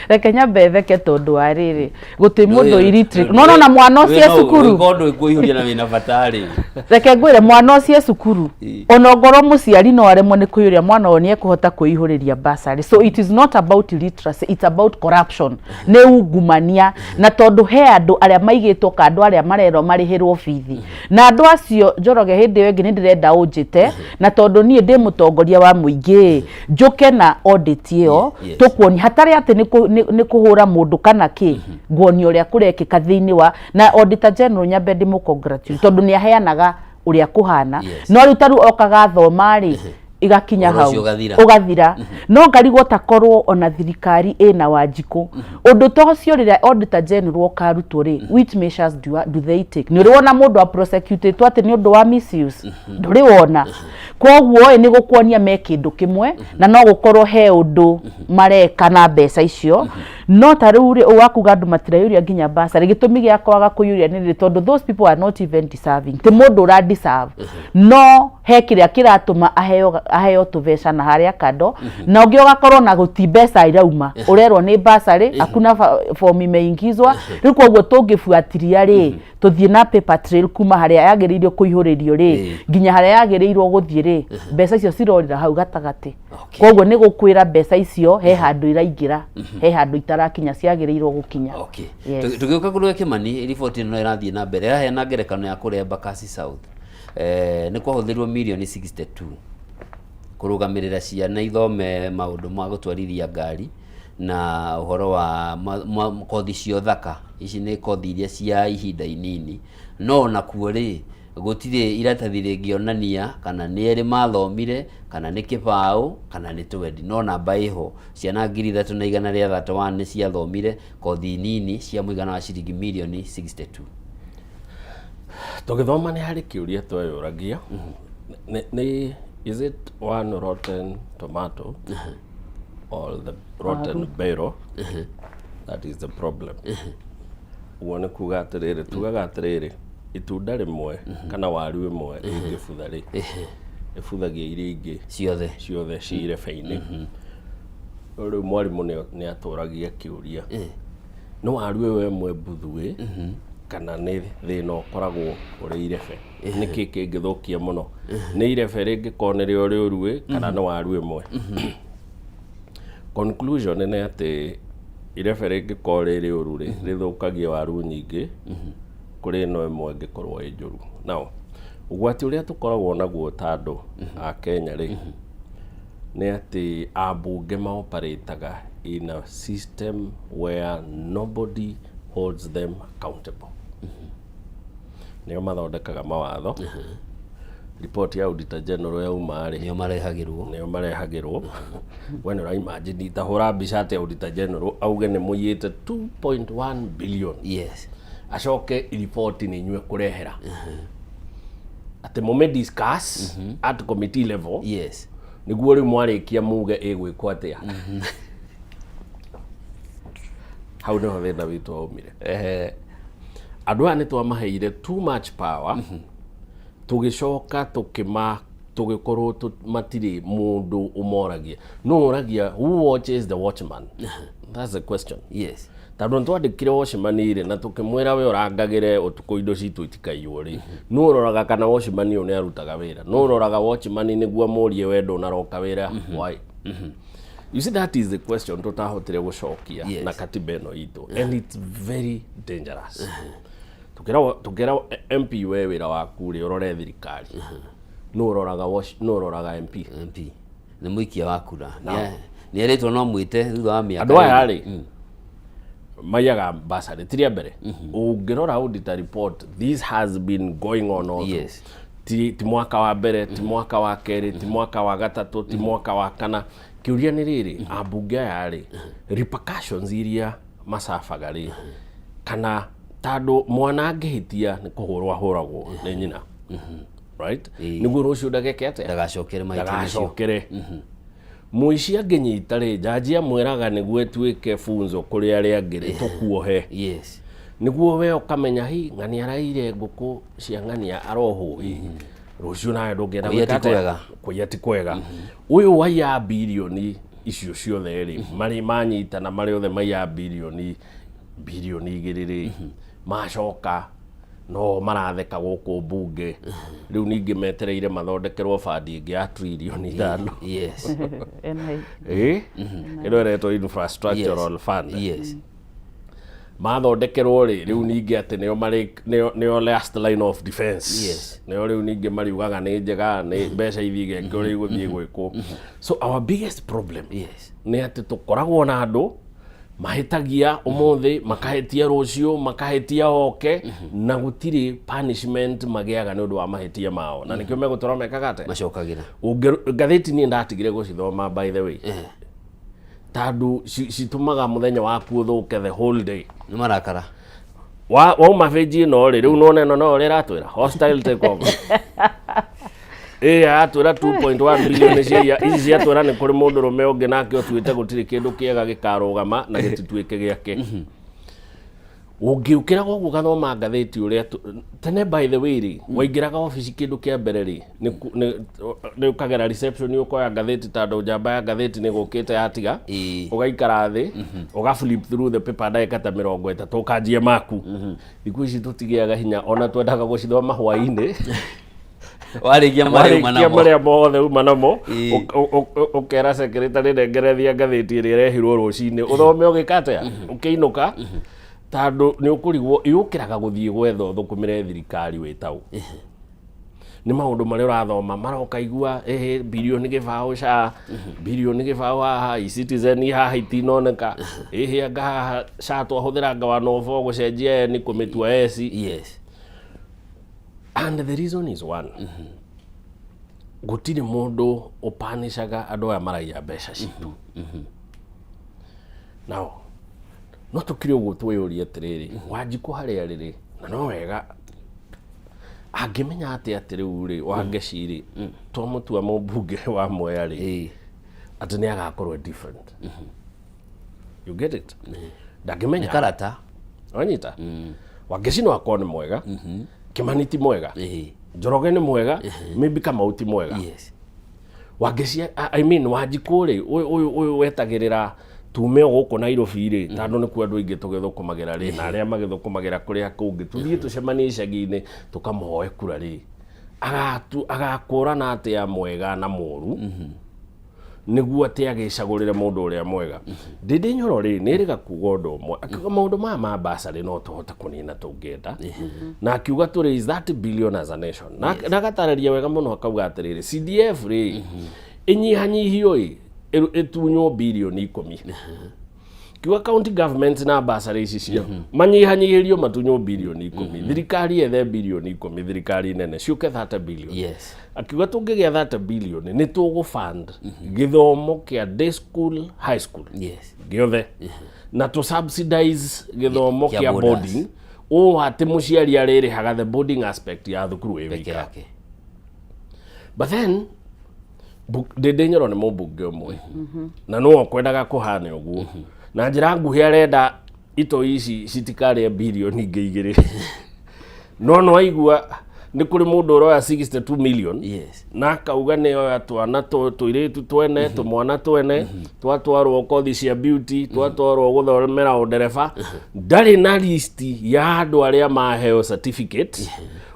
Reke nyambe theke tondũ wa rĩrĩ, gũtĩ mũndũ illiterate no na mwana ũcio e cukuru. Ũndũ kũihũria na wĩna bata rĩ. Reke ngwĩre, mwana ũcio e cukuru, ona ongorwo mũciari no aremwo nĩ kũihũria, mwana ũyũ nĩ ekũhota kwĩihũrĩria bursary. So it is not about illiteracy, it's about corruption, nĩ ungumania. Na tondũ he andũ arĩa maigĩtwo kando arĩa marerwo marĩhĩrwo bithi, na andũ acio, Njoroge, hĩndĩ ĩyo ĩngĩ nĩ ndĩrenda ũnjĩte, na tondũ niĩ ndĩ mũtongoria wa mũingĩ, njũke na audit ĩyo, tũkuonia hatarĩ atĩ nĩ kũhũra mũndũ kana kĩ, nguonia ũrĩa kũrekĩka thĩinĩ wa na Auditor General. Nyambe ndĩmũ congratulate tondũ nĩ aheanaga ũrĩa kũhana. No rĩu ta rĩu okaga thoma rĩ, igakinya Ũhoro hau ũcio ũgathira. Ũgathira. No ngarigwo takorwo ona thirikari ĩna Wanjikũ ũndũ ta ũcio, rĩrĩa Auditor General ũkarutwo rĩ, which measures do they take? Nĩ ũrĩ wona mũndũ aprosecutĩtwo atĩ nĩ ũndũ wa misuse? Ndũrĩ wona. Koguo ĩ nĩ gũkuonia me kĩndũ kĩmwe na no gũkorwo he ũndũ mareka na mbeca icio. No ta rĩu rĩ, ũũ wakuga andũ matiraiyũria nginya bursary, gĩtũmi gĩa kwaga kũiyũria nĩ rĩrĩ, tondũ those people are not even deserving. Ti mũndũ ũra deserve, no he kĩrĩa kĩratũma aheo tũbeca na harĩa kando, na ũngĩ ũgakorwo na gũti mbeca irauma, ũrerwo nĩ bursary, hakuna form imeingizwa. Rĩu koguo tũngĩbuatiria rĩ, tũthiĩ na paper trail kuma harĩa yagĩrĩirwo kũihũrĩrio rĩ nginya harĩa yagĩrĩirwo gũthiĩ rĩ, mbeca icio cirorĩra hau gatagatĩ. Koguo nĩ gũkwĩra mbeca icio he handũ iraingĩra, he handũ itarakinya ciagĩrĩirwo gũkinya. Yes. Tũgĩũka kũrĩ we Kĩmani, riboti ĩno ĩrathiĩ na mbere, ĩraheana ngerekano ya kũrĩa Embakasi South. Nĩ kwahũthĩrwo mirioni 62 kũrũgamĩrĩra ciana ithome maũndũ ma gũtwarithia ngari na ũhoro wa kothi cia ũthaka. Ici nĩ kothi iria cia ihinda inini, no ona kuo rĩ, gũtirĩ iratathi rĩngĩonania kana nĩ erĩ mathomire kana nĩ kĩbaũ kana nĩ twendi, no namba ĩho, ciana 3,131 nĩ ciathomire kothi nini cia mũigana wa ciringi mirioni 62. Tũgĩthoma nĩ harĩ kĩũria tweyũragia, nĩ is it one rotten tomato or the rotten barrel that is the problem? Ũguo nĩ kuga atĩrĩrĩ, tugaga atĩrĩrĩ, itunda rĩmwe kana waru ĩmwe ĩngĩbutha rĩ, ĩbuthagia iria ingĩ ciothe. Ciothe ci irebe-inĩ. No rĩu mwarimũ nĩ atũragia kĩũria, nĩ waru ĩyo ĩmwe mbuthu ĩ kana nĩ thĩna ũkoragwo ũrĩ irebe? Nĩkĩ kĩngĩthũkia mũno, nĩ irebe rĩngĩkorwo nĩrĩo rĩũru ĩ kana nĩ waru ĩmwe? Conclusion nĩ atĩ irebe rĩngĩkorwo rĩ rĩũru rĩ, rĩthũkagia waru nyingĩ kũrĩ ĩno ĩmwe ĩngĩkorwo ĩ njũru. Now, ũgwati ũrĩa tũkoragwo naguo ta andũ a Kenya rĩ, nĩ atĩ ambunge maoperataga in a system where nobody holds them accountable. Nĩo mathondekaga mawatho. Ripoti ya Auditor General yauma rĩ, nĩo marehagĩrwo. Nĩo marehagĩrwo. We nĩ ũraimagine, ta hũra mbica atĩ Auditor General auge nĩ mũiyĩte 2.1 billion, acoke riboti nĩ inyuĩ kũrehera atĩ mũmĩ discuss at committee level, nĩguo rĩu mwarĩkia muge ĩgwĩkwo atĩa. Hau nĩho thĩna witũ waumire. Andũ aya nĩ twamaheire too much power, tũgĩcoka tũkĩma tũgĩkorwo matirĩ mũndũ ũmoragia. No ũragia, who watches the watchman? That's the question. Tondũ nĩ twandĩkire watchman rĩ, na tũkĩmwĩra we ũrangagĩre ũtukũ indo citũ itikaiywo rĩ, nũ ũroraga kana watchman ũyũ nĩ arutaga wĩra? Nũ ũroraga watchman nĩguo amũrie we ndũnaroka wĩra? Why? You see, that is the question tũtahotire gũcokia na katiba ĩno itũ, and it's very dangerous. Tũkĩra MP, we wĩra waku rĩ, ũrore thirikari. Nũ ũroraga nũ ũroraga MP? MP nĩ mũikia wa kura, nĩ erĩtwo no mwĩte thutha wa mĩaka Andũ aya ĩrĩ. rĩ, maiyaga basarĩ ti rĩa mbere. Ũngĩrora auditor report, this has been going on all ti mwaka wa mbere, ti mwaka wa kerĩ, ti mwaka wa gatatũ, ti mwaka wa kana. Kĩũria nĩ rĩrĩ, ambunge aya rĩ, repercussions iria macabaga rĩ, kana tondũ mwana angĩhĩtia nĩ kũhũrwo ahũragwo nĩ nyina, right? Nĩguo rũciũ ndageke atĩa? Ndagacokere mahĩtia macio. Ndagacokere. Mũici angĩnyita rĩ, jaji amwĩraga nĩguo ĩtuĩke funzo kũrĩ arĩa angĩ rĩ, tũkuohe, nĩguo we ũkamenya hi ng'ania araire ngũkũ cia ng'ania arohwo ĩ, rũciũ nawe ndũngĩenda Kũiya ti gwĩka atĩa? kwega. Kũiya ti kwega. Ũyũ waiya birioni icio ciothe rĩ, marĩ manyitana marĩ othe maiya birioni 2 rĩ, macoka no maratheka gũkũ mbunge. Rĩu ningĩ metereire mathondekerwo bandi ĩngĩ ya tririoni 5. NI. Ĩ ĩno ĩretwo infrastructural fund. Mathondekerwo rĩ, rĩu ningĩ atĩ nĩo marĩ nĩo last line of defense. Nĩo rĩu ningĩ mariugaga nĩ njega, nĩ mbeca ithiĩ igeke ũrĩa igũthiĩ gwĩkwo. So our biggest problem nĩ atĩ tũkoragwo na andũ mahĩtagia ũmũthĩ, makahĩtia rũciũ, makahĩtia oke, na gũtirĩ punishment magĩaga nĩ ũndũ wa mahĩtia mao, na nĩkĩo megũtũra mekaga atĩa? Macokagĩra. Ngathĩti niĩ ndatigire gũcithoma, by the way, tondũ citũmaga mũthenya waku ũthũke the whole day. Nĩ marakara. Wauma benji ĩno rĩ, rĩu nona ĩno no ũrĩa ĩratwĩra hostile takeover, ĩĩ yatwĩra 2.1 billion cia ici ciatwĩra nĩ kũrĩ mũndũrũme ũngĩ nake ũtuĩte gũtirĩ kĩndũ kĩega gĩkarũgama na gĩtituĩke gĩake. Ũngĩũkĩra ũguo ũgathoma ngathĩti ũrĩa tene, by the way rĩ, waingĩraga obici, kĩndũ kĩa mbere rĩ, nĩ ũkagera reception, ũkoya ngathĩti tondũ njamba ya ngathĩti nĩ gũkĩte yatiga. Ũgaikara thĩ, ũga flip through the paper ndagĩka ta 30, ũkanjia maku. Thikũ ici tũtigĩaga hinya, ona twendaga gũcithoma hwaĩ-inĩ. Warĩkia marĩa uma Warĩkia namo. Marĩa mothe uma namo, ũkera secretary, nengerethia ngathĩti ĩrĩa ĩrehirwo rũcinĩ, ũthome ũgĩka atĩa, ũkĩinũka, tondũ nĩ ũkũrigwo yũkĩraga gũthiĩ gwetha ũthũkũmĩre thirikari wĩtaũ nĩ maũndũ marĩa ũrathoma maroka igua ĩhĩ birioni 0 ca birioni 0 haha, e-Citizen haha itinoneka, ĩhĩ anga haha ca twahũthĩra anga 104 gũcenjia N kũmĩtua S. And the reason is one, gũtirĩ mũndũ ũpanishaga andũ aya maraiya mbeca citũ. Now no tũkire ũguo twĩyũrie atĩrĩrĩ, Wanjikũ harĩa rĩrĩ na no wega angĩmenya atĩ rĩu rĩ Wangeci rĩ, twamũtua mũmbunge wa Mwea rĩ, atĩ nĩ agakorwo different. You get it? Ndangĩmenya. Karata. Wanyita? Wangeci no akorwo nĩ mwega, Kimani ti mwega, Njoroge nĩ mwega, maybe Kamau ti mwega. Wangeci, I mean Wanjikũ rĩ, ũyũ wetagĩrĩra tume o gũkũ Nairobi rĩ, tondũ nĩkuo andũ aingĩ tũgĩthũkũmagĩra rĩ, na arĩa magĩthũkũmagĩra kũrĩa kũngĩ, tũthiĩ tũcemanie icagi-inĩ tũkamũhoe kura rĩ, agakũrana atĩa mwega na mũru nĩguo atĩ agĩcagũrĩre mũndũ ũrĩa mwega? Ndĩndĩ Nyoro rĩ, nĩ ĩrĩga kuga ũndũ ũmwe, akiuga maũndũ maya ma basarĩ no tũhote kũnina tũngĩenda, na akiuga tũ raise 30 billion as a nation, na agatarĩria wega mũno, akauga atĩrĩrĩ, CDF rĩ, ĩnyihanyihio ĩ, ĩtunywo birioni 10, kiuga county government na basarĩ ici cio manyihanyihĩrio matunywo birioni 10, thirikari yethe birioni 10, thirikari nene ciũke 30 billion. Akiuga tũngĩgĩa 30 billion nĩ tũgũ fund gĩthomo kĩa day school, high school gĩothe, na tũ subsidize gĩthomo kĩa kĩa boarders. Boarding, ũũ atĩ mũciari arĩrĩhaga the boarding aspect ya thukuru ĩ peke wika. Yake. But then Ndĩndĩ Nyoro nĩ mũmbunge ũmwe na no kwendaga kũhane ũguo na njĩra nguhĩ, arenda Itoi ici citikarĩa birioni ingĩ igĩrĩ, no no aigua nĩ kũrĩ mũndũ ũroya 62 million na akauga nĩ oya twana tũirĩtu twene, tũmwana twene twatwarwo kothi cia beauty, twatwarwo gũthomera ũndereba. Ndarĩ na list ya andũ arĩa maheo certificate,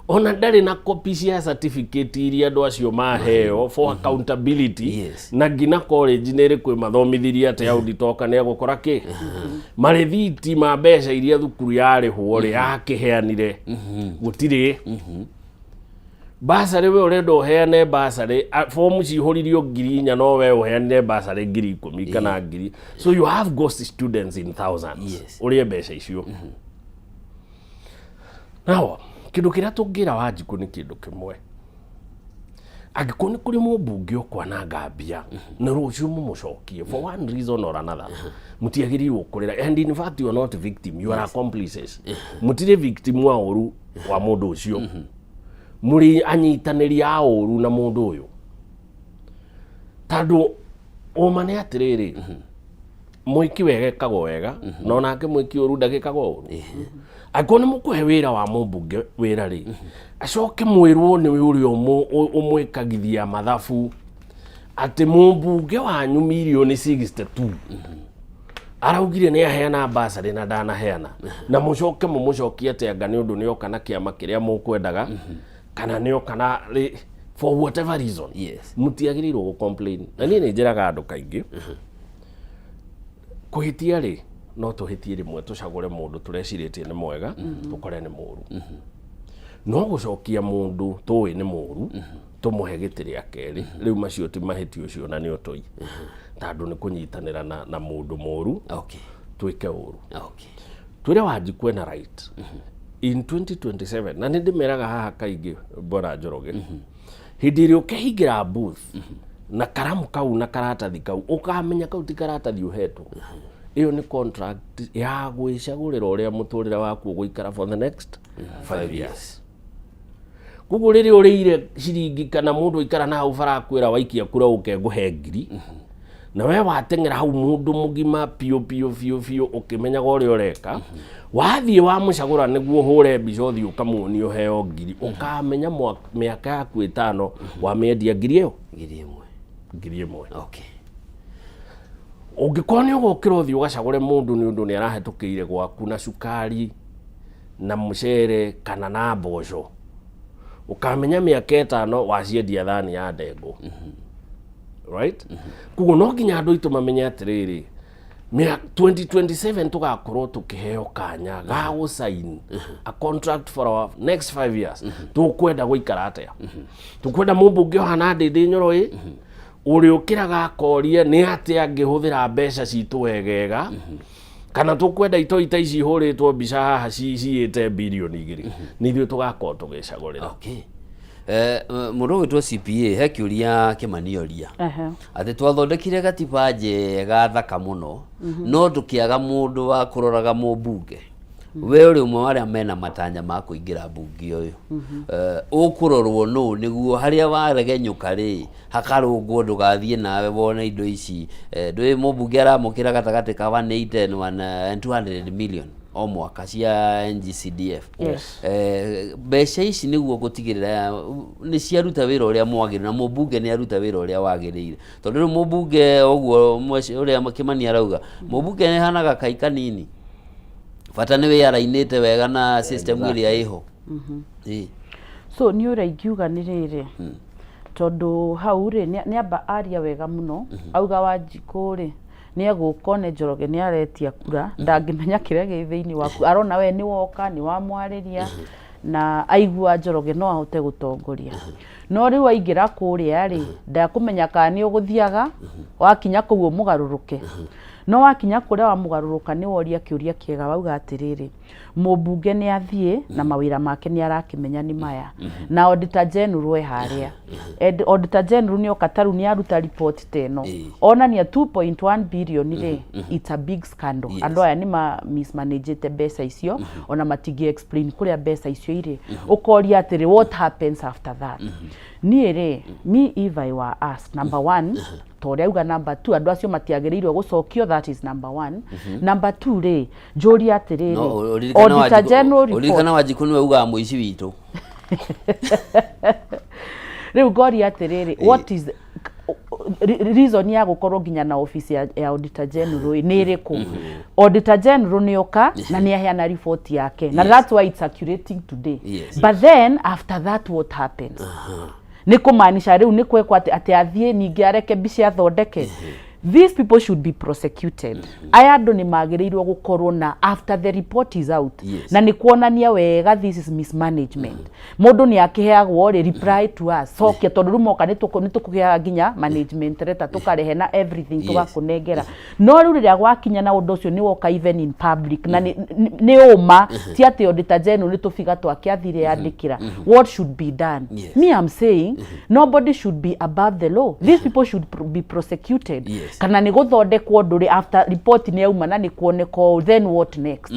ona ndarĩ na copy cia certificate iria andũ acio maheo for accountability. Na nginya college nĩ ĩrĩkũ ĩmathomithirie atĩ auditor nĩ egũkora kĩ marĩthiti ma mbeca iria thukuru yarĩhwo rĩ yakĩheanire. Gũtirĩ basarĩ. We ũrenda ũheane basarĩ, fomu cihũririo 4,000, no we ũheanire basarĩ 10,000 kana ngiri, so you have ghost students in thousands. Ũrĩe mbeca icio. Now kĩndũ kĩrĩa tũngĩra Wanjikũ nĩ kĩndũ kĩmwe: angĩkorwo nĩ kũrĩ mũmbunge ũkwananga mbia na rũciũ mũmũcokie for one reason or another, mũtiagĩrĩirwo kũrĩra. And in fact, you are not victim, you are accomplices. Mũtirĩ victim wa ũru wa mũndũ ũcio, mũrĩ anyitanĩri a ũru na mũndũ ũyũ, tondũ ũma nĩ atĩrĩrĩ, mwĩki wega ekagwo wega, na onake mwĩki ũru ndagĩkagwo ũru. Angĩkorwo nĩ mũkũhe wĩra wa mũmbunge wĩra rĩ, acoke mwĩrwo nĩ ũrĩa ũmwĩkagithia mathabu atĩ mũmbunge wanyu mirioni 62 araugire nĩ aheana basarĩ na ndanaheana, na mũcoke mũmũcokie atĩ anga nĩ ũndũ nĩ oka na kĩama kĩrĩa mũkwendaga kana nĩ oka na for whatever reason, mũtiagĩrĩirwo gũ complain. Na niĩ nĩ njĩraga andũ kaingĩ, kũhĩtia rĩ, no tũhĩtie rĩmwe, tũcagũre mũndũ tũrecirĩtie nĩ mwega, tũkore nĩ mũru. No gũcokia mũndũ tũĩ nĩ mũru tũmũhe gĩtĩ rĩa kerĩ, rĩu macio ti mahĩtia ũcio, na nĩ ũtoi, tondũ nĩ kũnyitanĩra na mũndũ mũru twĩke ũru. Twĩre Wanjikũ ena right in 2027, na nĩ ndĩmeraga haha kaingĩ, bwana Njoroge, hĩndĩ ĩrĩa ũkehingĩra booth na karamu kau na karatathi kau, ũkamenya kau ti karatathi ũhetwo, ĩyo nĩ contract ya gwĩcagũrĩra ũrĩa mũtũrĩre waku ũgũikara for the next 5 years. Koguo rĩrĩa ũrĩire ciringi kana mũndũ aikara na hau bara akwĩra waikia kura ũke ngũhe ngiri, na we wateng'era hau mũndũ mũgima biũ biũ biũ biũ ũkĩmenyaga ũrĩa ũreka, wathiĩ wamũcagũra nĩguo ũhũre mbica ũthiĩ ũkamuonia ũheo ngiri, ũkamenya mĩaka yaku 5 wamĩendia ngiri ĩyo. 1000. 1000. Ũngĩkorwo nĩ ũgũkĩra ũthiĩ ũgacagũre mũndũ nĩ ũndũ nĩ arahetũkĩire gwaku na cukari na mũcere kana na mboco, ũkamenya mĩaka 5 waciendia thani ya ndengũ, right? Koguo no nginya andũ aitũ mamenye atĩrĩrĩ, 2027 tũgakorwo tũkĩheo kanya ga gũ sign a contract for our next 5 years. Tũkwenda gũikara atĩa? Tũkwenda mũmbunge ũhana Ndĩndĩ Nyoro ĩ ũrĩa ũkĩraga akoria nĩ atĩa angĩhũthĩra mbeca citũ wegega, kana tũkwenda itoi ta ici ihũrĩtwo mbica haha ciyĩte birioni 2? Nĩ ithuĩ tũgakorwo tũgĩcagũrĩra. Okay. Mũndũ ũgwĩtwo CPA, he kĩũria kĩmanioria atĩ twathondekire gatiba njega thaka mũno, no tũkĩaga mũndũ wa kũroraga mũmbunge. We ũrĩ ũmwe wa arĩa mena matanya ma kũingĩra mbunge ũyũ. Ũkũrorwo nũ nĩguo harĩa waregenyũka rĩ hakarũngwo, ndũgathiĩ nawe wone indo ici? Ndũĩ mũmbunge aramũkĩra gatagatĩ ka 180 and 200 million o mwaka cia NGCDF. Mbeca ici nĩguo gũtigĩrĩra nĩ ciaruta wĩra ũrĩa mwagĩrĩire na mũmbunge nĩ aruta wĩra ũrĩa wagĩrĩire, tondũ rĩu mũmbunge ũguo ũrĩa Kĩmani arauga, mũmbunge nĩ hanaga kai kanini, bata nĩ wĩarainĩte wega na system ĩrĩa ĩho. Ĩĩ. So nĩ ũrĩa ingiuga nĩ rĩrĩ, tondũ hau rĩ nĩ amba aria wega mũno, auga Wanjikũ rĩ nĩ egũka one Njoroge nĩ aretia kura, ndangĩmenya kĩrĩa gĩ thĩinĩ waku. Arona we nĩ woka nĩ wamwarĩria na aigua Njoroge no ahote gũtongoria, no rĩu aingĩra kũrĩa rĩ, ndakũmenya kana nĩ ũgũthiaga wakinya kũu ũmũgarũrũke. No wakinya kũrĩa wamũgarũrũka, nĩ woria kĩũria kĩega, wauga atĩrĩrĩ, mũmbunge nĩ athiĩ na mawĩra make nĩ arakĩmenya nĩ maya, na Auditor General e harĩa. Auditor General nĩ oka taru nĩ aruta report ta ĩno, onania 2.1 billion rĩ, it's a big scandal. Andũ aya nĩ ma mismanagete mbeca icio, ona matingĩ explain kũrĩa mbeca icio irĩ. Ũkoria atĩrĩ, what happens after that? Niĩ rĩ, me if I were asked, number one, ta ũrĩa auga number two, andũ acio matiagĩrĩirwo gũcokio, that is number one. Number two rĩ, njũrie atĩrĩrĩ, No, ũririkane Auditor Wanjikũ- General report ũririkane Wanjikũ nĩwe ugaga mũici witũ. Rĩu ngoria atĩrĩrĩ, what is reason ya gũkorwo nginya na office ya Auditor General ĩ, nĩ ĩrĩkũ? Auditor General nĩ oka na nĩ aheana report yake na that's why it's circulating today. But then after that, what happens? Nĩ kũmaanisha rĩu nĩ kwekwo atĩ athiĩ ningĩ areke mbica athondeke. These people should be prosecuted. Aya andũ nĩ magĩrĩirwo gũkorwo na after the report is out na nĩ kuonania wega this is mismanagement, mũndũ nĩ akĩheagwo rĩ reply to us, cokia, tondũ rĩu moka nĩ tũkũheaga nginya management letter, tũkarehe na everything, tũgakũnengera. No rĩu rĩrĩa gwakinya na ũndũ ũcio nĩ woka even in public na nĩ ũma ti atĩ Auditor General nĩ tũbiga twake athire yandĩkĩra, what should be done? Me, I'm saying nobody should be above the law. These people should be prosecuted. Kana nĩ gũthondekwo ũndũ rĩ, after report nĩ yauma na nĩ kuoneka ũũ, then what next?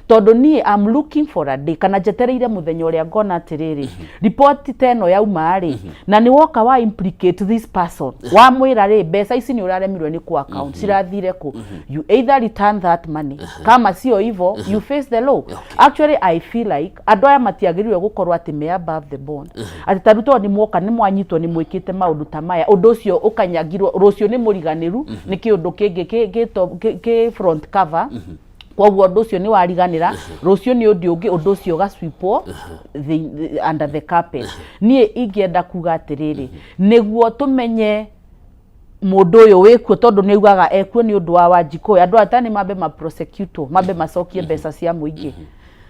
Tondũ niĩ I'm looking for a day, kana njetereire mũthenya ũrĩa ngona atĩrĩrĩ, report ta ĩno yauma rĩ, na nĩ woka wa implicate this person, wamwĩra rĩ, mbeca ici nĩ ũraremirwo nĩ ku account, cirathire kũ? You either return that money, kama sio hivyo you face the law. Actually, I feel like andũ aya matiagĩrĩirwo gũkorwo atĩ me above the bond, atĩ ta rĩu tondũ nĩ mwoka nĩ mwanyitwo nĩ mwĩkĩte maũndũ ta maya, ũndũ ũcio ũkanyagirwo, rũciũ nĩ mũriganĩru nĩ kĩũndũ kĩngĩ kĩ front cover. Koguo ũndũ ũcio nĩ wariganĩra, rũciũ nĩ ũndũ ũngĩ, ũndũ ũcio ũgacwipwo under the carpet. Niĩ ingĩenda kuga atĩrĩrĩ, nĩguo tũmenye mũndũ ũyũ wĩkuo, tondũ nĩ augaga ekuo nĩ ũndũ wa Wanjikũ, andũ aya nĩ mambe ma prosecute, mambe macokie mbeca cia mũingĩ.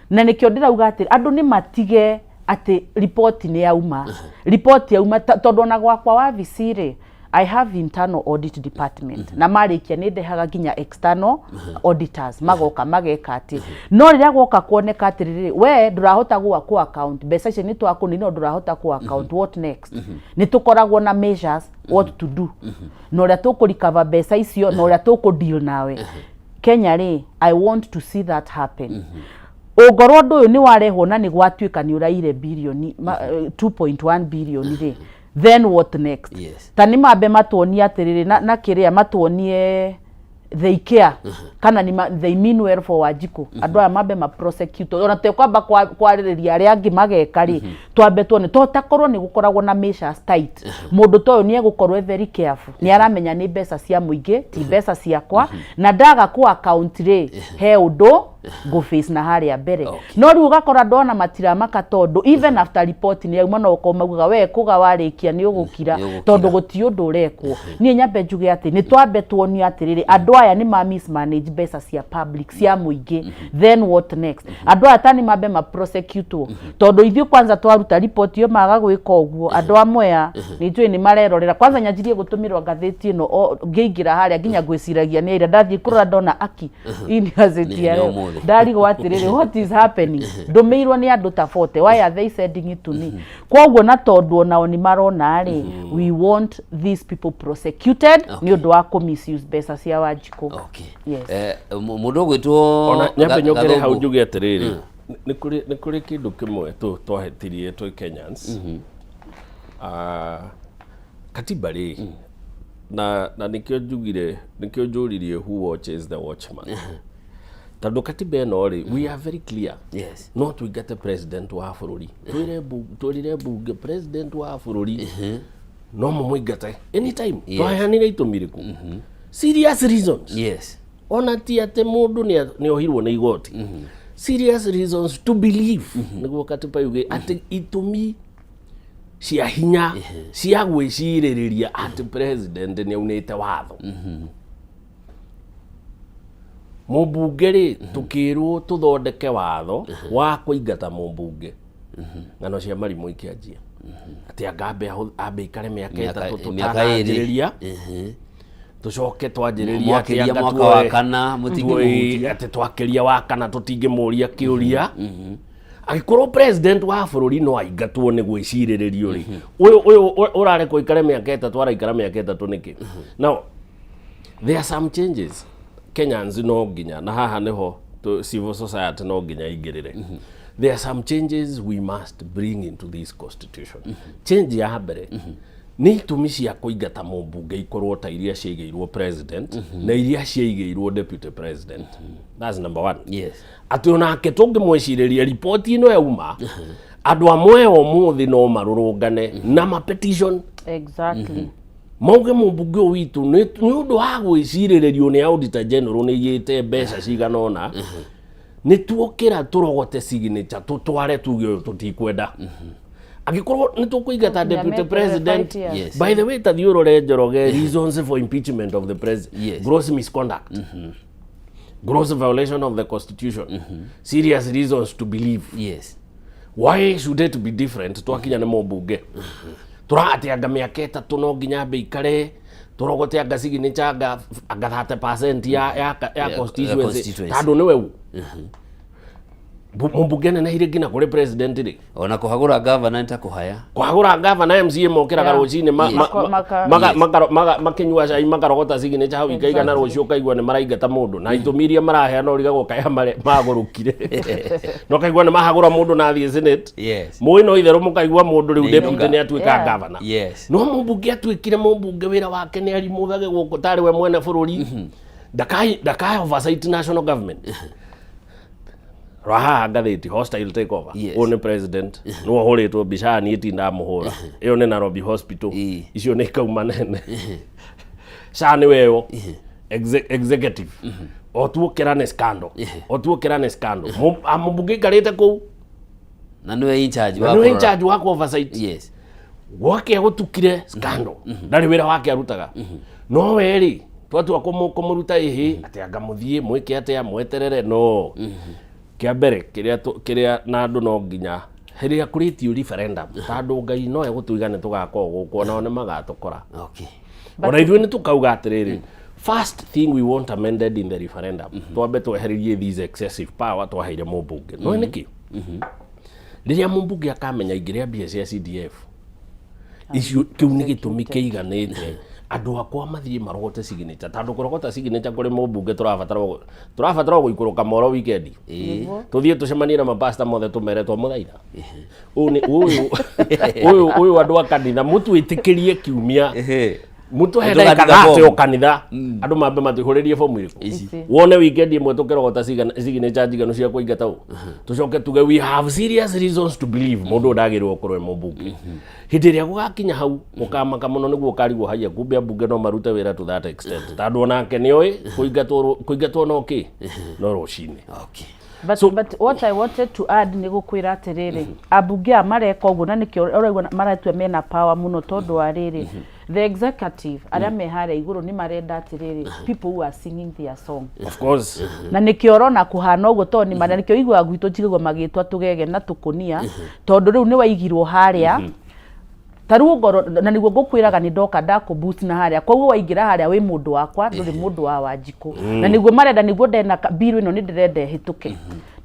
Na nĩkĩo ndĩrauga atĩ andũ nĩ matige atĩ riboti nĩ yauma, riboti yauma, tondũ ona gwakwa wabici rĩ, I have internal audit department na marĩkia nĩ ndehaga nginya external auditors magoka mageka atĩ. No rĩrĩa gwoka kuoneka atĩrĩrĩ, we ndũrahota gwa ku account mbeca icio, nĩ twakũni no ndũrahota ku account, what next? Nĩ tũkoragwo na measures what to do na ũrĩa tũkũ mbeca icio na ũrĩa tũkũ deal nawe. Kenya rĩ, I want to see that happen. Ũngorwo ũndũ ũyũ nĩ warehwo na nĩ gwatuĩka nĩ ũraire birioni 2.1 birioni rĩ, then what next? Ta nĩ mambe matuonie atĩrĩrĩ, na kĩrĩa matuonie they care kana ni they mean well for Wanjikũ. Andũ aya mambe ma prosecute, ona tekwamba kwarĩrĩria arĩa angĩ mageka rĩ, twambe tuone to takorwo nĩ gũkoragwo na measures tight. Mũndũ ta ũyũ nĩ egũkorwo e very careful, nĩ aramenya nĩ mbeca cia mũingĩ, ti mbeca ciakwa, na ndaga ku account rĩ, he ũndũ ngũ face na harĩa mbere. No rĩu ũgakora andũ ona matiramaka, tondũ even after report nĩ yauma, no ũkorwo maugaga we kũga warĩkia nĩ ũgũkira. Nĩ ũgũkira. Tondũ gũti ũndũ ũrekwo. Niĩ nyambe njuge atĩ nĩ twambe tuonio atĩrĩrĩ, andũ aya nĩ ma mismanage mbeca cia public, cia mũingĩ, then what next? Andũ aya ta nĩ mambe ma prosecute, tondũ ithuĩ kwanza twaruta report ĩyo maga gwĩka ũguo, andũ a Mwea nĩ njũĩ nĩ marerorera. Kwanza nyanjirie gũtũmĩrwo ngathĩti ĩno o ngĩingĩra harĩa, nginya ngwĩciragia nĩ ira ndathiĩ kũrora ndona aki hii nĩ gazeti ya Nĩ leo. ũmũthĩ. Ndarigwo atĩrĩrĩ, what is happening? Ndũmĩirwo nĩ andũ ta 40, why are they sending it to me? Koguo na tondũ onao nĩ marona rĩ, we want these people prosecuted nĩ ũndũ wa kũ misuse mbeca cia Wanjikũ. Yes. Mũndũ ũgwĩtwo Ona nyambe nyongere hau, Gathũngũ. njuge atĩrĩrĩ, nĩ kũrĩ kĩndũ kĩmwe twahĩtirie twĩ Kenyans. Ah, katiba rĩ, na nĩkĩo njugire, nĩkĩo njũririe who watches the watchman, tondũ katiba ĩno rĩ, we are very clear. No tũingate president wa bũrũri, twĩrire bunge president wa bũrũri no mũmũingate anytime. Twaheanire itũmi irĩkũ? Serious reasons. Ona ti atĩ mũndũ nĩ ohirwo nĩ igoti, serious reasons to believe, nĩguo katiba yuge atĩ itũmi cia hinya cia gwĩcirĩrĩria atĩ president nĩ aunĩte watho. Mũmbunge rĩ, tũkĩrwo tũthondeke watho wa kũingata mũmbunge, ng'ano cia marimũ ikĩanjia atĩ anga ambe ikare mĩaka 3 Mĩaka 2. Tũtananjĩrĩria, tũcoke twanjĩrĩria atĩ Mwakĩria anga mwaka wa kana mũtingĩmũhutia. Atĩ twakĩria wa kana tũtingĩmũria kĩũria. Angĩkorwo president wa bũrũri no aingatwo nĩ gwĩcirĩrĩrio rĩ, ũyũ ũrarekwo ikare mĩaka 3, araikara mĩaka 3 nĩkĩ? Now there are some changes Kenyans no nginya, na haha nĩho civil society no nginya ingĩrĩre, There are some changes we must bring into this constitution. Change ya mbere nĩ itũmi cia kũingata mũmbunge ikorwo ta iria ciaigĩirwo president na iria ciaigĩirwo deputy president. That's number one. Atĩ onake tũngĩmwĩcirĩria riboti ĩno yauma, andũ amwe ũmũthĩ no marũrũngane na ma petition mauge mũmbunge ũyũ witũ nĩ ũndũ wa gwĩcirĩrĩrio nĩ auditor general nĩ igĩte mbeca cigana ũna, nĩ tuokĩra tũrogote signature tũtware tuge ũyũ tũtikwenda. Angĩkorwo nĩ tũkũingata Nginya deputy meterere president. 5 years. By the way, tathiĩ ũrore Njoroge, reasons for impeachment of the president: gross misconduct, gross violation of the constitution, serious reasons to believe. Why should it be different twakinya nĩ mũmbunge? Tũrateanga mĩaka 3 no nginya ambe ikare tũrogote anga signature anga 30% ya constituency. Constituency. Tondũ nĩwe u mũmbunge neneire nginya kũrĩ president rĩ. Ona kũhagũra gavana nĩ ta kũhaya. Kwagũra gavana, MCA mokĩraga rũcinĩ makĩnyua cai makarogota signature hau ikaigana. Rũciũ ũkaigua nĩ maraingata mũndũ na itũmi iria maraheana ũrigagwo kaya magũrũkire, na ũkaigua nĩ mahagũra mũndũ na athiĩ senate. Mũĩ no itherũ mũkaigua mũndũ rĩu Nĩ deputy inũka. nĩ atuĩka gavana. No mũmbunge atuĩkire mũmbunge, wĩra wake nĩ arimũthage gũkũ tarĩ we mwene bũrũri, ndakai oversight national government. Rora haha ngathĩti, hostile takeover. Ũyũ nĩ president nĩwe ũhũrĩtwo mbica, niĩ ti ndamũhũra. Ĩyo nĩ Nairobi Hospital. Icio nĩ ikauma nene ca nĩ weyo executive o tuokĩra nĩ scandal, o tuokĩra nĩ scandal. Mũmbunge aikarĩte kũu Na nĩwe in charge na wa nĩwe in kũrora. charge wa ku oversight. Gwake gũtukire scandal, ndarĩ wĩra wake arutaga. No we rĩ, twatua kũmũruta ĩhĩ atĩ anga mũthiĩ mwĩke atĩa, mweterere no kĩa mbere kĩrĩa kĩrĩa na andũ no nginya hĩrĩa kũrĩtio referendum, tondũ Ngai no egũtuiga nĩ tũgakorwo gũkũ, onao nĩ magatũkora. Ona ithuĩ nĩ tũkauga atĩrĩrĩ, first thing we want amended in the referendum, twambe twehererie these excessive power twaheire mũmbunge. No nĩkĩ rĩrĩa mũmbunge akamenya ingĩrĩa mbia cia CDF icio, kĩu nĩ gĩtũmi kĩiganĩte andũ akwa mathiĩ marogote signature, tondũ kũrogota signature kũrĩ mũmbunge tũrabatara gũikũrũka moro weekend, tũthiĩ tũcemanie na mapasta mothe, tũmere twamũthaitha ũyũ nĩ ũyũ ũyũ ũyũ, andũ a kanitha mũtwĩtĩkĩrie kiumia mũtũhe Tũgathiga ndagĩka 30 bomu. o kanitha, andũ mambe matũihũrĩrie bomu ĩrĩkũ. Ici. Wone weekend ĩmwe tũkĩrogota signature njiganu cia kũingata ũ, tũcoke tuge we have serious reasons to believe mũndũ ũyũ ndagĩrĩirwo gũkorwo e mũmbunge. Hĩndĩ ĩrĩa gũgakinya hau ũkamaka mũno nĩguo ũkarigwo haiya, kumbe ambunge no marute wĩra to that extent, tondũ onake nĩoĩ kũingatwo no kĩ no rũcinĩ. But what I wanted to add nĩ gũkwĩra atĩrĩrĩ, ambunge aya mareka ũguo na nĩkĩo ũraigua maratua mena power mũno, tondũ wa rĩrĩ, the executive arĩa me harĩa igũrũ nĩ marenda atĩrĩrĩ, people who are singing their song. Of course. Na nĩkĩo ũrona kũhana ũguo, tondũ nĩ marĩa nĩkĩo iguaga gwitũ njigagwo magĩtwa tũgege na tũkũnia, tondũ rĩu nĩ waigirwo harĩa ta rĩu ngoro na nĩguo ngũkwĩraga nĩ ndoka ndakũ boost na harĩa, koguo waingĩra harĩa wĩ mũndũ wakwa, ndũrĩ mũndũ wa Wanjikũ. Na nĩguo marenda, nĩguo ndena bill ĩno nĩ ndĩrenda ĩhĩtũke,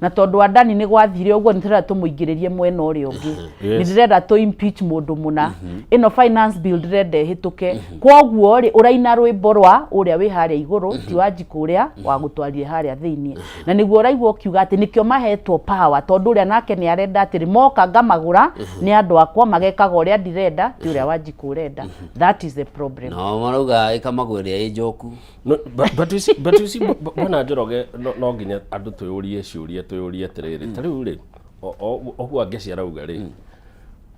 na tondũ wa Dani nĩ gwathire ũguo, nĩ tũrenda tũmũingĩrĩrie mwena ũrĩa ũngĩ, nĩ ndĩrenda tũ impeach mũndũ mũna, ĩno finance bill ndĩrenda ĩhĩtũke. Koguo rĩ, ũraina rwĩmbo rwa ũrĩa wĩ harĩa igũrũ, ti Wanjikũ ũrĩa wagũtwarire harĩa thĩiniĩ. Na nĩguo ũraigua ũkiuga atĩ nĩkĩo mahetwo power, tondũ ũrĩa nake nĩ arenda atĩrĩ, moka ngamagũra nĩ andũ akwa magekaga ũrĩa ndirenda, ti ũrĩa Wanjikũ ũrenda. That is the problem. No marauga ĩkamagwo ĩrĩa ĩ njoku. No, but you see, bwana Njoroge, no nginya andũ twĩyũrie ciũria, twĩyũrie atĩrĩrĩ, ta rĩu rĩ, ũguo angĩ arauga rĩ,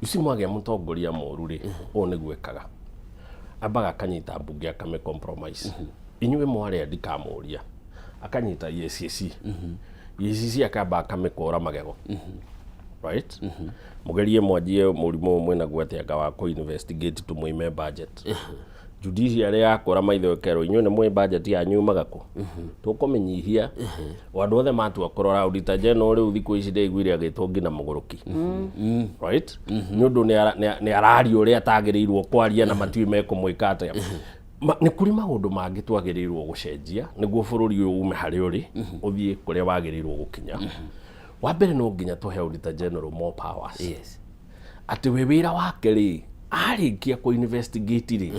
you see, mwagĩa mũtongoria mũru rĩ, ũũ nĩguo ĩkaga, ambaga akanyita mbunge akame compromise, inyuĩ mwarĩa ndikamũria, akanyita EACC, EACC akamba akamĩkũra magego, right, mũgerie mwanjie mũrimũ ũyũ mwĩnaguo atĩ anga wa kũ investigate tũmũime budget, judiciary yakũra maitho ĩkerwo inyuĩ nĩ mwĩ budget yanyu yumaga kũ, tũkũmĩnyihia. O andũ othe matua kũrora auditor general rĩu thikũ ici ndĩiguire agĩtwo nginya mũgũrũki, right, nĩ ũndũ nĩ araria ũrĩa atagĩrĩirwo kwaria na matiũĩ mekũmwĩka atĩa. Nĩ kũrĩ maũndũ mangĩ twagĩrĩirwo gũcenjia nĩguo bũrũri ũyũ ume harĩa ũrĩ ũthiĩ kũrĩa wagĩrĩirwo gũkinya. Wa mbere, no nginya tũhe auditor general more powers, atĩ we wĩra wake rĩ, arĩkia kũ investigate rĩ,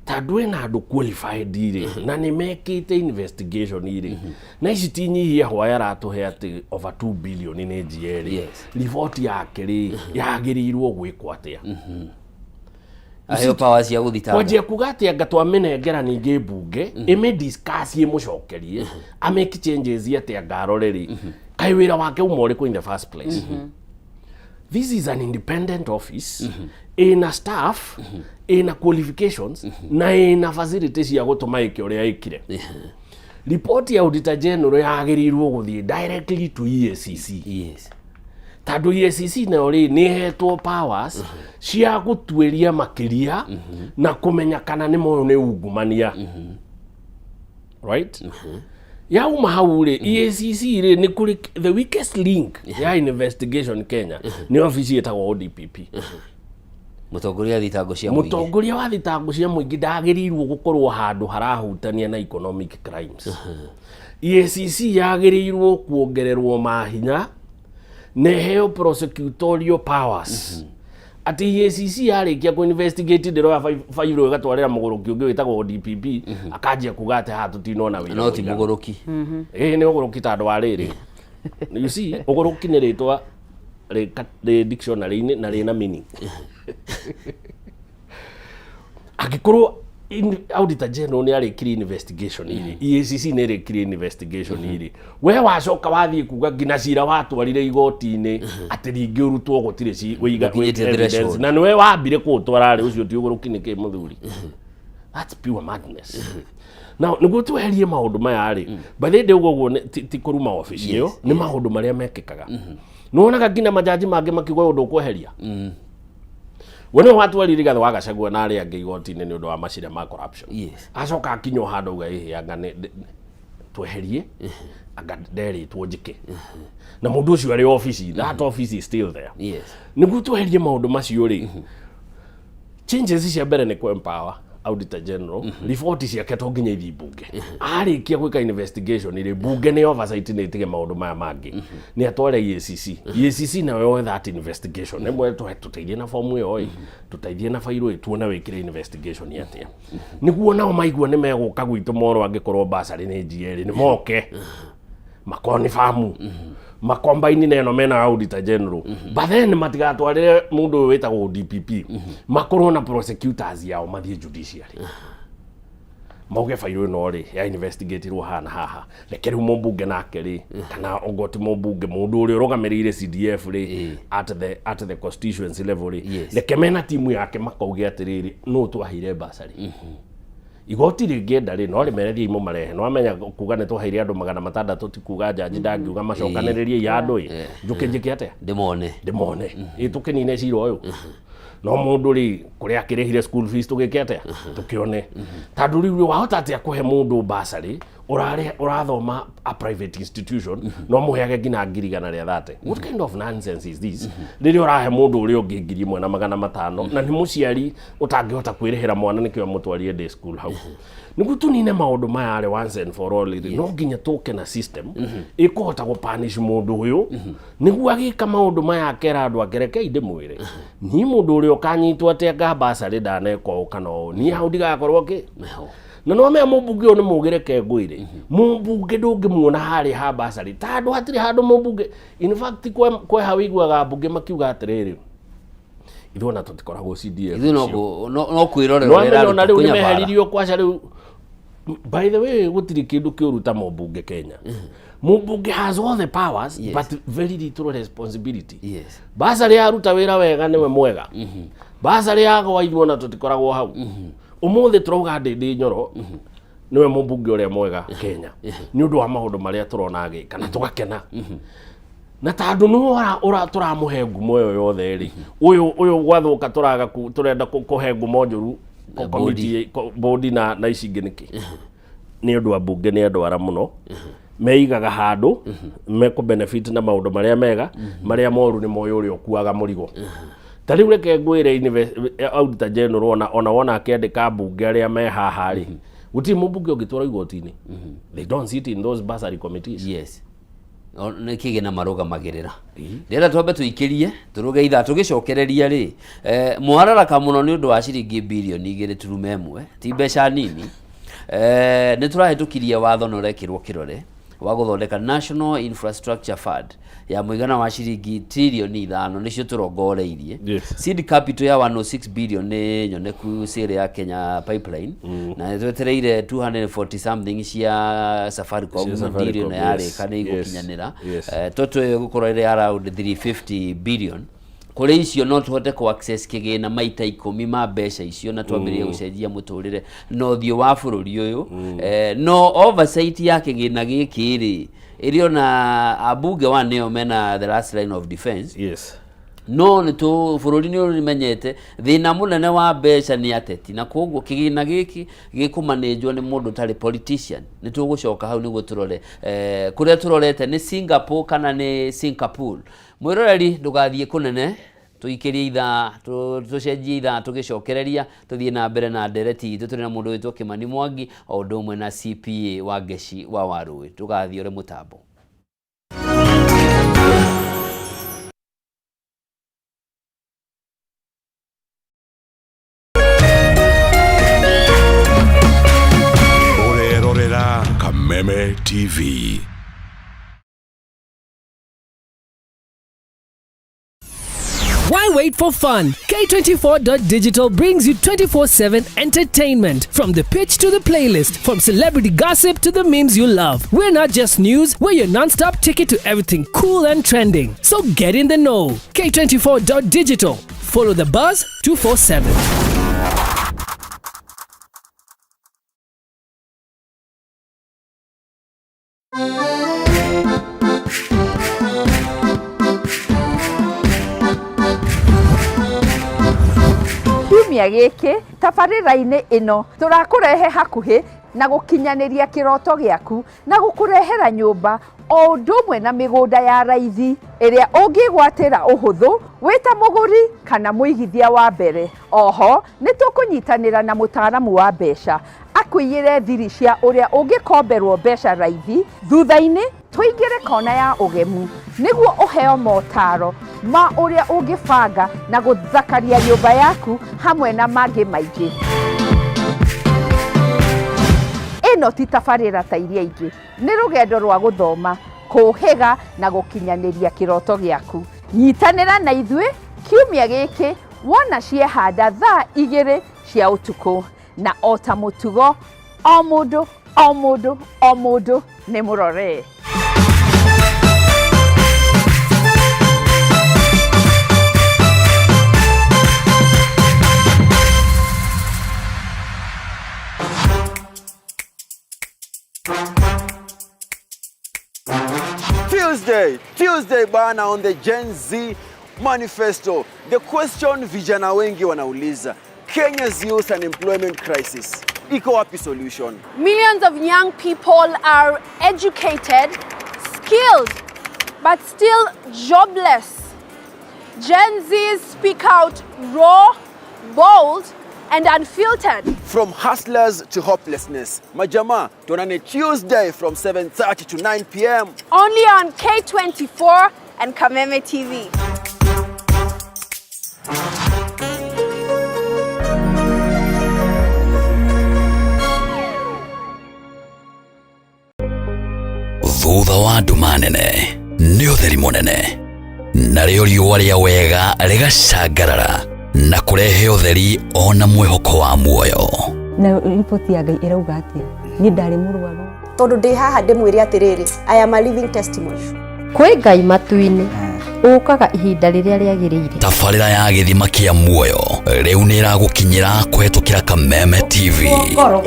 Tondũ ĩna andũ qualified rĩ, na nĩ mekĩte investigation rĩ, na ici ti nyihia hwaĩ aratũhe atĩ over 2 billion nĩ njie rĩ, riboti yake rĩ, yagĩrĩirwo gwĩkwo atĩa? Aheo power cia gũthitanga. Kwanjia kuga atĩ anga twamĩnengera ningĩ mbunge ĩmĩ discuss, ĩmũcokerie, amake changes atĩ anga arore rĩ, kaĩ wĩra wake uma ũrĩkũ in the first place? This is an independent office ĩna staff, ĩna qualifications na ĩna facility cia gũtũma ĩke ũrĩa ĩkire. Report ya Auditor General yagĩrĩirwo gũthiĩ directly to EACC, tondũ EACC nayo rĩ, nĩ ĩhetwo powers cia gũtuĩria makĩria na kũmenya kana nĩ moyo nĩ ungumania, right? Yauma hau rĩ, EACC rĩ, nĩ kũrĩ the weakest link ya investigation Kenya, nĩ obici ĩtagwo ODPP. Mũtongoria wa thitango cia mũingĩ. Mũtongoria wa thitango cia mũingĩ ndagĩrĩirwo gũkorwo handũ harahutania na economic crimes. EACC yagĩrĩirwo kuongererwo mahinya na ĩheo prosecutorial powers, atĩ EACC yarĩkia kũ investigate ndĩroya fairo ĩgatwarĩra mũgũrũki ũngĩ wĩtagwo ODPP, akanjia kuga atĩ haha tũtinona wĩra No ti mũiganu. Mũgũrũki. Ĩĩ, nĩ ũgũrũki, tondũ wa rĩrĩ, you see, ũgũrũki nĩ rĩtwa rĩ dictionary-inĩ na rĩna meaning. Angĩkorwo Auditor General nĩ arĩkirie investigation iri, EACC nĩ ĩrĩkirie investigation iri, we wacoka wathiĩ kuga nginya cira watwarire igoti-inĩ atĩ rĩngĩ ũrutwo gũtirĩ Ndũkinyĩtie evidence. Threshold. Na nĩwe wambire kũũtwara rĩ, ũcio ti ũgũrũki nĩ kĩ, mũthuri? That's pure madness. Now nĩguo tweherie maũndũ maya rĩ, by the way, ũguo ũguo ti kũruma obici ĩyo, nĩ maũndũ marĩa mekĩkaga. Nĩwonaga nginya majaji mangĩ makiuga ũndũ ũkweheria we nĩwe watwarire Rigathĩ wa Gachagua na arĩa angĩ igoti-inĩ nĩ ũndũ wa macira ma corruption. Acoka akinya o handũ auga, ĩhĩ, anga tweherie, anga nderĩtwo njĩke, na mũndũ ũcio arĩ obici, that office is still there. Nĩguo tweherie maũndũ macio rĩ, changes cia mbere nĩ kũ empower Auditor General. Riboti ciake to nginya ithiĩ mbunge. Arĩkia gwĩka investigation rĩ, mbunge nĩ oversight, nĩ ĩtige maũndũ maya mangĩ, nĩ atware EACC. EACC nayo yoe that investigation, ĩmwe tũteithie na fomu ĩyo ĩ, tũteithie na bairũ ĩ, tuone wĩkire investigation atĩa, nĩguo nao maigua nĩ megũka gwitũ moro. Angĩkorwo basarĩ nĩ njierĩ, nĩ moke makorwo nĩ famu makombaini na ĩno mena Auditor General, but then matigatwarĩre mũndũ ũyũ wĩtagwo DPP, makorwo na prosecutors yao, mathiĩ judiciary, mauge bairũ ĩno rĩ, ya investigatirwo haha na haha, reke rĩu mũmbunge nake rĩ, kana ogoti mũmbunge, mũndũ ũrĩa ũrũgamĩrĩire CDF rĩ, at the constituency level rĩ, reke mena timu yake makauge atĩrĩrĩ, nũ twaheire basarĩ? Igoti rĩngĩenda rĩ, no rĩmere thiĩ mũmarehe. No amenya kuga nĩ twaheire andũ 600 ti kuga njanji ndangiuga macokanĩrĩrie andũ ĩ, njũke njĩke atĩa? Ndĩmone. Ndĩmone ĩ, tũkĩnine cira ũyũ. No mũndũ rĩ, kũrĩa akĩrĩhire school fees, tũgĩke atĩa? Tũkĩone tondũ rĩu rĩ, wahota atĩa kũhe mũndũ basarĩ ũrarĩ ũrathoma a private institution, no mũheage nginya 130,000? What kind of nonsense is this, rĩrĩa ũrahe mũndũ ũrĩa ũngĩ 1500, na nĩ mũciari ũtangĩhota kwĩrĩhĩra mwana, nĩkĩo amũtwarire day school hau? Nĩguo tũnine maũndũ maya rĩ, once and for all rĩ, no nginya tũke na system ĩkũhota gũpunish mũndũ ũyũ, nĩguo agĩka maũndũ maya akera andũ ake, rekei ndĩmwĩre niĩ, mũndũ ũrĩa ũkanyitwo atĩ anga basarĩ ndaneka ũũ kana ũũ, niĩ hau ndigakorwo kĩ. Na no mea mũmbunge ũyũ nĩ mũgĩ, reke ngwĩre, mũmbunge ndũngĩmuona harĩa ha basarĩ, tondũ hatirĩ handũ mũmbunge. In fact, kweha wĩiguaga mbunge makiuga atĩrĩrĩ, ithuĩ ona tũtikoragwo CDF Ithuĩ no icio. No kwĩrorera. No amenya ona rĩu nĩ kũnyabara. Meheririo kwaca rĩu. By the way, gũtirĩ kĩndũ kĩũru ta mũmbunge Kenya. Mũmbunge has all the powers but very little responsibility. Basarĩ yaruta wĩra wega, nĩwe mwega. Basarĩ yagwa, ithuĩ ona tũtikoragwo hau. Ũmũthĩ tũrauga Ndĩndĩ Nyoro nĩwe mũmbunge ũrĩa mwega Kenya nĩ ũndũ wa maũndũ marĩa tũrona agĩka na tũgakena, na tondũ nĩwe tũramũhe ngumo ĩyo yothe rĩ, ũyũ gwathũka tũraga tũrenda kũhe ngumo njũru Bodi. Committee, bodi na ici ingĩ nĩkĩ? Nĩ ũndũ ambunge nĩ andũ ara mũno meigaga handũ mekũ benefit na maũndũ marĩa mega, marĩa moru nĩ moĩ ũrĩa ũkuaga mũrigo. Ta rĩu reke ngwĩre, Auditor General ona wona akĩandĩka mbunge arĩa me haha rĩ, gũtirĩ mũmbunge ũngĩtwarwo igoti-inĩ. They don't sit in those bursary committees. Nĩ kĩgĩna marũgamagĩrĩra. Ndĩrenda twambe tũikĩrie tũrũge ithaa tũgĩcokereria rĩ, mwararaka mũno nĩ ũndũ wa ciringi birioni 2.1, ti mbeca nini. Nĩ tũrahĩtũkirie watho na ũrekĩrwo kĩrore wa gũthondeka National Infrastructure Fund ya mũigana wa ciringi tririoni 5, nĩcio tũrongoreirie. Seed capital ya 106 billion nĩ nyoneku sale ya Kenya Pipeline, na nĩ twetereire 240 something cia Safaricom. Cia deal Safaricom, ĩno yarĩka nĩ igũkinyanĩra. Total ĩyo ĩgũkorwo ĩrĩ around 350 billion. Kũrĩ icio no tũhote kũ access kĩgĩna maita 10 ma mbeca icio na twambĩrĩrie gũcenjia mũtũrĩre na ũthiũ wa bũrũri ũyũ. No oversight ya kĩgĩna gĩkĩ rĩ, ĩrĩ ona ambunge wa nĩo mena the last line of defense. No nĩ tũ bũrũri nĩ ũmenyete thĩna mũnene wa mbeca nĩ ateti, na koguo kĩgĩna gĩkĩ gĩkũmanĩnjwo nĩ mũndũ ũtarĩ politician. Nĩ tũgũcoka hau nĩguo tũrore kũrĩa tũrorete nĩ Singapore kana nĩ Singapore. Mwĩroreri, ndũgathiĩ kũnene, tũikĩrie ithaa, tũcenjie ithaa, tũgĩcokereria tũthiĩ na mbere na ndereti itũ. Tũrĩ na mũndũ wĩtwo Kĩmani Mwangi o ũndũ ũmwe na CPA wa Ngeci wa Warũĩ. Ndũgathiĩ ũrĩ mũtambo. Ũrerorera Kameme TV. Why wait for fun? K24.digital brings you 24/7 entertainment. From the pitch to the playlist, from celebrity gossip to the memes you love. We're not just news, we're your non-stop ticket to everything cool and trending. So get in the know. K24.digital. Follow the buzz 247. Kiumia gĩkĩ tabarĩra-inĩ ĩno tũrakũrehe hakuhĩ na gũkinyanĩria kĩroto gĩaku na gũkũrehera nyũmba o ũndũ ũmwe na mĩgũnda ya raithi ĩrĩa ũngĩgwatĩra ũhũthũ wĩ ta mũgũri kana mũigithia wa mbere. Oho nĩ tũkũnyitanĩra na mũtaaramu wa mbeca akũiyĩre thiri cia ũrĩa ũngĩkomberwo mbeca raithi. Thutha-inĩ tũingĩre kona ya ũgemu nĩguo ũheo motaro ma ũrĩa ũngĩbanga na gũthakaria nyũmba yaku hamwe na mangĩ maingĩ. Ĩno ti tabarĩra ta iria ingĩ, nĩ rũgendo rwa gũthoma, kũhĩga na gũkinyanĩria kĩroto gĩaku. Nyitanĩra na ithuĩ kiumia gĩkĩ wona ciehanda thaa 2 cia ũtukũ, na o ta mũtugo o mũndũ o mũndũ o mũndũ nĩ mũrore. Tuesday bana, on the Gen Z Manifesto. The question vijana wengi wanauliza, Kenya's youth unemployment crisis, iko wapi solution? Millions of young people are educated, skilled, but still jobless. Gen Zs speak out raw, bold, and unfiltered. From hustlers to hopelessness. Majama, tuonane Tuesday from 7:30 to 9 p.m. Only on K24 and Kameme TV. Thutha wa nduma nene nĩ ũtheri mũnene, narĩo riũa rĩa wega rĩgacangarara na kũrehe ũtheri ona mwĩhoko wa muoyo. Na riboti ya Ngai ĩrauga atĩa? Niĩ ndarĩ mũrwaru. Tondũ ndĩ haha ndĩmwĩre atĩrĩrĩ, I am a living testimony. Kwĩ Ngai matu-inĩ ũkaga ihinda rĩrĩa rĩagĩrĩire. Tabarĩra ya gĩthima kĩa muoyo rĩu nĩ ĩragũkinyĩra kũhetũkĩra Kameme TV.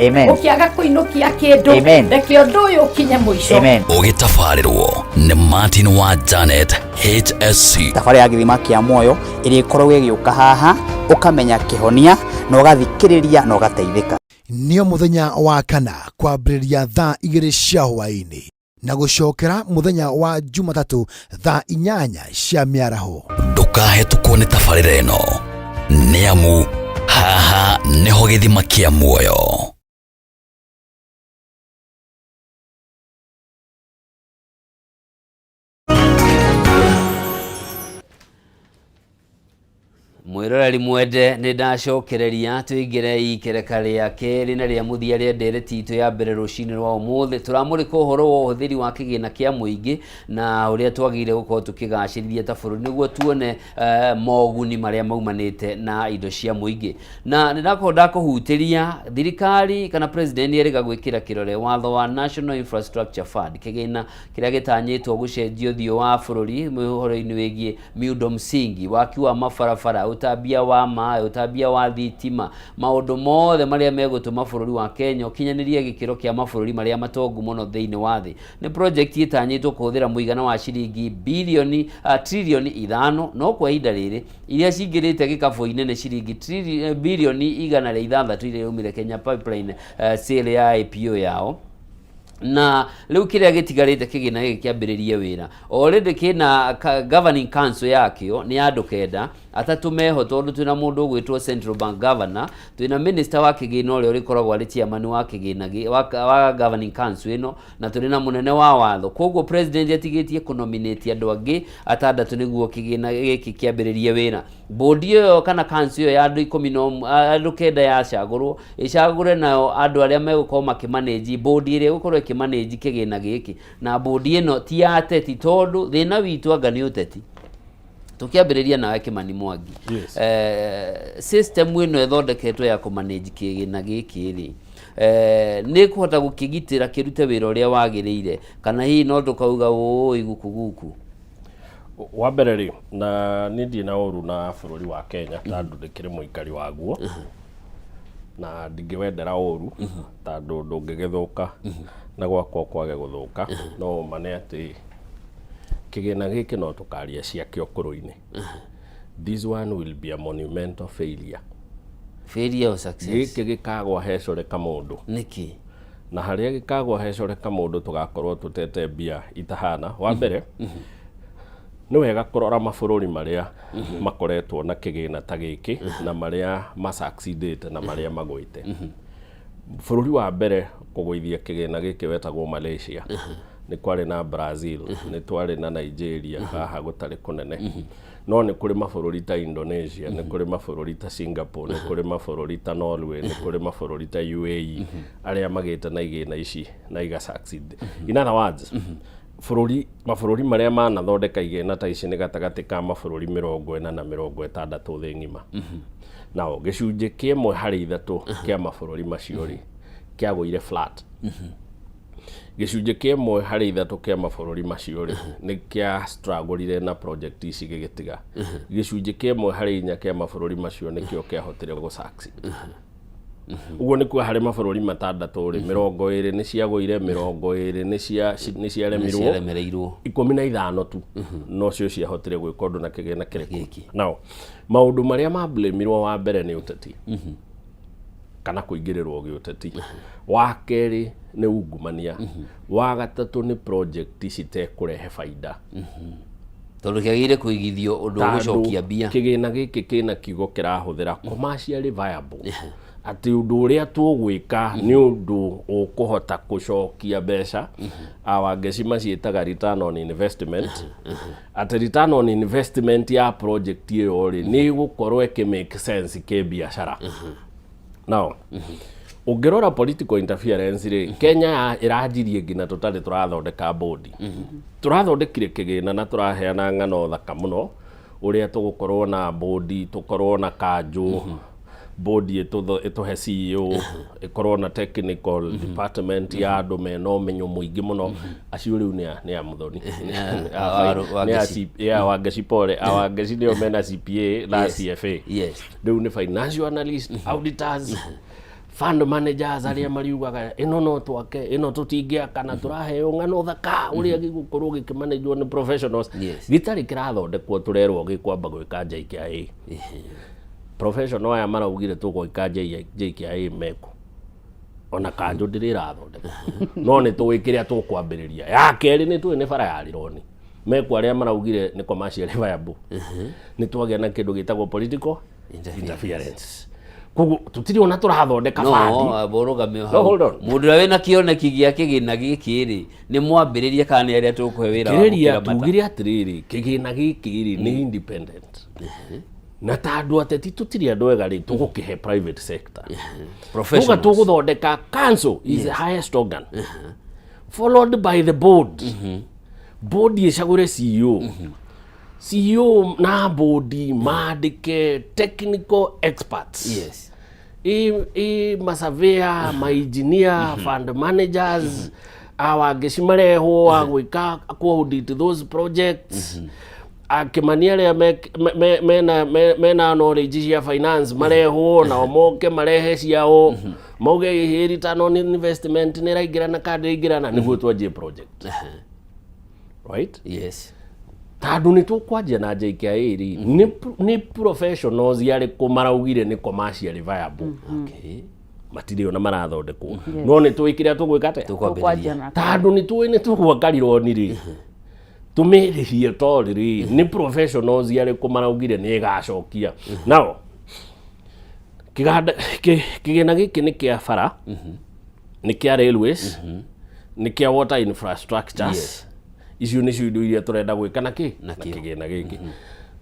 Amen. Ũkĩaga kũinũkia kĩndũ, reke ũndũ ũyũ ũkinye mũico. Ũgĩtabarĩrwo nĩ Martin wa Janet HSC. Tabarĩra ya gĩthima kĩa muoyo ĩrĩa ĩkoragwo ĩgĩũka haha ũkamenya kĩhonia na ũgathikĩrĩria na ũgateithĩka. Nĩo mũthenya wa kana kwambĩrĩria thaa 2 cia hwaĩ-inĩ na gũcokera mũthenya wa Jumatatũ thaa 8 cia mĩaraho. Ndũkahetũkwo nĩ tabarĩra ĩno, nĩ amu haha nĩho gĩthima kĩa muoyo. Mwĩroreri mwende, nĩ ndacokereria tũingĩre ikereka rĩa kerĩ na rĩa mũthia rĩa ndereti itũ ya mbere rũcinĩ rwa ũmũthĩ. Tũramũrĩka ũhoro wa ũhũthĩri wa kĩgĩna kĩa mũingĩ na ũrĩa twagĩrĩire gũkorwo tũkĩgacĩrithia ta bũrũri nĩguo tuone moguni marĩa maumanĩte na indo cia mũingĩ. Na nĩ ndakorwo ndakũhutĩria thirikari kana president nĩ erĩga gwĩkĩra kĩrore watho wa National Infrastructure Fund, kĩgĩna kĩrĩa gĩtanyĩtwo gũcenjia ũthiũ wa bũrũri ũhoro-inĩ wĩgiĩ miundo msingi, waki wa mabarabara, ũtambia wa maĩ, ũtambia wa thitima, maũndũ mothe marĩa megũtũma bũrũri wa Kenya ũkinyanĩrie gĩkĩro kĩa mabũrũri marĩa matongu mũno thĩinĩ wa thĩ. Nĩ project ĩtanyĩtwo kũhũthĩra mũigana wa ciringi bilioni, tririoni ithano, no kwa ihinda rĩrĩ iria cingĩrĩte gĩkabũ-inĩ nĩ ciringi bilioni 106 iria iraumire Kenya Pipeline sale ya IPO yao. Na rĩu kĩrĩa gĩtigarĩte kĩgĩna gĩkĩ kĩambĩrĩrie wĩra already kĩna governing council yakĩo nĩ andũ kenda, atatũ meho tondũ twĩna mũndũ ũgwĩtwo Central Bank Governor, twĩna minister wa kĩgĩna ũrĩa ũrĩkoragwo arĩ chairman wa kĩgĩna wa governing council ĩno, na tũrĩ na mũnene wa watho. Koguo president atigĩtie kũnominate andũ angĩ atandatũ nĩguo kĩgĩna gĩkĩ kĩambĩrĩrie wĩra. Board ĩyo kana council ĩyo ya andũ ikũmi na ũmwe, andũ kenda yacagũrwo, ĩcagũre nao andũ arĩa megũkorwo makĩmanage board ĩrĩa ĩgũkorwo ĩkĩmanage kĩgĩna gĩkĩ. Na board ĩno ti ya ateti tondũ thĩna witũ anga nĩ ũteti. Tũkĩambĩrĩria nawe Kĩmani Mwangi. Yes. System ĩno ĩthondeketwo ya kũmanage kĩgĩna gĩkĩ rĩ, nĩ ĩkũhota gũkĩgitĩra kĩrute wĩra ũrĩa wagĩrĩire, kana hihi no tũkauga ũĩ guku guku? Wa mbere rĩ, na niĩ ndirĩ na ũru na bũrũri wa Kenya tondũ ndĩkĩrĩ mũikari waguo na ndingĩwendera ũru tondũ ndũngĩgĩthũka na gwakwa kwage gũthũka. No ma nĩ atĩ kĩgĩna gĩkĩ no tũkaria ciakĩo kũrũ-inĩ. This one will be a monumental failure. Failure or success? Gĩkĩ gĩkagwa hecore kamũndũ. Nĩkĩ? Na harĩa gĩkagwa hecore kamũndũ tũgakorwo tũtete mbia itahana. Wa mbere, nĩ wega kũrora mabũrũri marĩa makoretwo na kĩgĩna ta gĩkĩ na marĩa ma-succeedĩte na marĩa magwĩte. Bũrũri wa mbere kũgũithia kĩgĩna gĩkĩ wetagwo Malaysia. Nĩ kwarĩ na Brazil, nĩ twarĩ na Nigeria haha gũtarĩ kũnene. No nĩ kũrĩ mabũrũri ta Indonesia, nĩ kũrĩ mabũrũri ta Singapore, nĩ kũrĩ mabũrũri ta Norway, nĩ kũrĩ mabũrũri ta UAE arĩa magĩte na igĩna ici na iga succeed. In other words, bũrũri mabũrũri marĩa manathondeka igĩna ta ici nĩ gatagatĩ ka mabũrũri 40 na 60 thĩ ng'ima. Nao gĩcunjĩ kĩa ĩmwe harĩ ithatũ kĩa mabũrũri macio rĩ kĩagũire flat. Gĩcunjĩ kĩa ĩmwe harĩ ithatũ kĩa mabũrũri macio rĩ nĩ kĩa struggle na project ici gĩgĩtiga. Gĩcunjĩ kĩa ĩmwe harĩ inya kĩa mabũrũri macio nĩkĩo kĩahotire gũ succeed. Ũguo nĩ kuga harĩ mabũrũri matandatũ rĩ, 20 nĩ ciagũire, 20 nĩ ciaremirwo, ciaremereirwo. 15 tu nocio ciahotire gwĩka ũndũ na kĩgĩna kĩrĩkũ. Now, maũndũ marĩa ma blamirwo wa mbere nĩ ũteti kana kũingĩrĩrwo gĩũteti, wa kerĩ nĩ ungumania, wa gatatũ nĩ project citekũrehe baida. Tondũ kĩagĩrĩire kũigithio ũndũ ũgũcokia mbia. Kĩgĩna gĩkĩ kĩna kiugo kĩrahũthĩra commercially viable, atĩ ũndũ ũrĩa tũgwĩka nĩ ũndũ ũkũhota gũcokia mbeca. Awangeci maciĩtaga return on investment, atĩ return on investment ya project ĩyo rĩ nĩ ĩgũkorwo ĩkĩ make sense kĩbiacara. Now, ũngĩrora political interference rĩ, Kenya ĩranjirie nginya tũtarĩ tũrathondeka bodi. Tũrathondekire kĩgĩna na tũraheana ng'ano thaka mũno ũrĩa tũgũkorwo na bodi, tũkorwo na kanjũ, bodi ĩtũhe CEO, ĩkorwo na technical department ya andũ mena ũmenyo mũingĩ mũno. Acio rĩu nĩ a Muthoni. Nĩ a yeah, Wangeci pole. A Wangeci nĩo mena CPA na CFA. Rĩu nĩ financial analyst, auditors, fund managers arĩa mariugaga ĩno no twake, ĩno tũtingĩaka, na tũraheo ng'ano thaka ũrĩa gĩgũkorwo gĩkĩmanagwo nĩ professionals. Gĩtarĩ kĩrathondekwo tũrerwo gĩkwamba gwĩka JKIA. Professional aya maraugire tũgwĩka JKIA meko ona kanjũ ndĩrĩ ĩrathondekwo, no nĩ tũĩ kĩrĩa tũkwambĩrĩria. Ya kerĩ nĩ tũĩ nĩ bara ya rironi mekwo arĩa maraugire nĩ commercially viable. Nĩ twagĩa na kĩndũ gĩtagwo political interference, koguo tũtirĩ ona tũrathondeka no bandi. Mũrũgame No, hau. hold on. Mũndũ ũrĩa wĩna kĩoneki gĩa kĩgĩna gĩkĩ rĩ, nĩ mwambĩrĩria kana nĩ arĩa tũkũhe wĩra wa Kĩrĩria gũkĩramata? Tugire atĩrĩrĩ, kĩgĩna gĩkĩ rĩ nĩ independent. Na ta andũ ateti tũtirĩ andũ ega rĩ, tũgũkĩhe private sector. Tuga Professionals. Tũgũthondeka council is the highest organ, followed by the board. Board ĩcagũre CEO. CEO na board mandĩke technical experts. I masurveyor, maengineer, fund managers, awangeci marehwo wa gwĩka ku audit those projects, akĩmani arĩa mena knowledge cia finance marehwo nao moke marehe ciao, mauge ĩhĩ return on investment nĩ ĩraingĩrana kana ndĩraingĩrana, nĩguo twanjie project, right? Yes. Tondũ nĩ tũkwanjia na JKIA rĩ, nĩ professionals arĩkũ maraugire nĩ commercially viable? Matirĩ ona marathondekwo. No nĩ tũĩ kĩrĩa tũgwĩka atĩa. Tũkwanjia na Tondũ nĩ tũĩ nĩ tũgwaka rironi rĩ, tũmĩrĩhie toll rĩ, nĩ professionals arĩkũ maraugire nĩ ĩgacokia nao kĩganda kĩgĩna gĩkĩ? Nĩ kĩa bara, nĩ kĩa railways, nĩ kĩa water infrastructures. Icio nĩcio indo iria tũrenda gwĩka na kĩ na kĩgĩna gĩkĩ.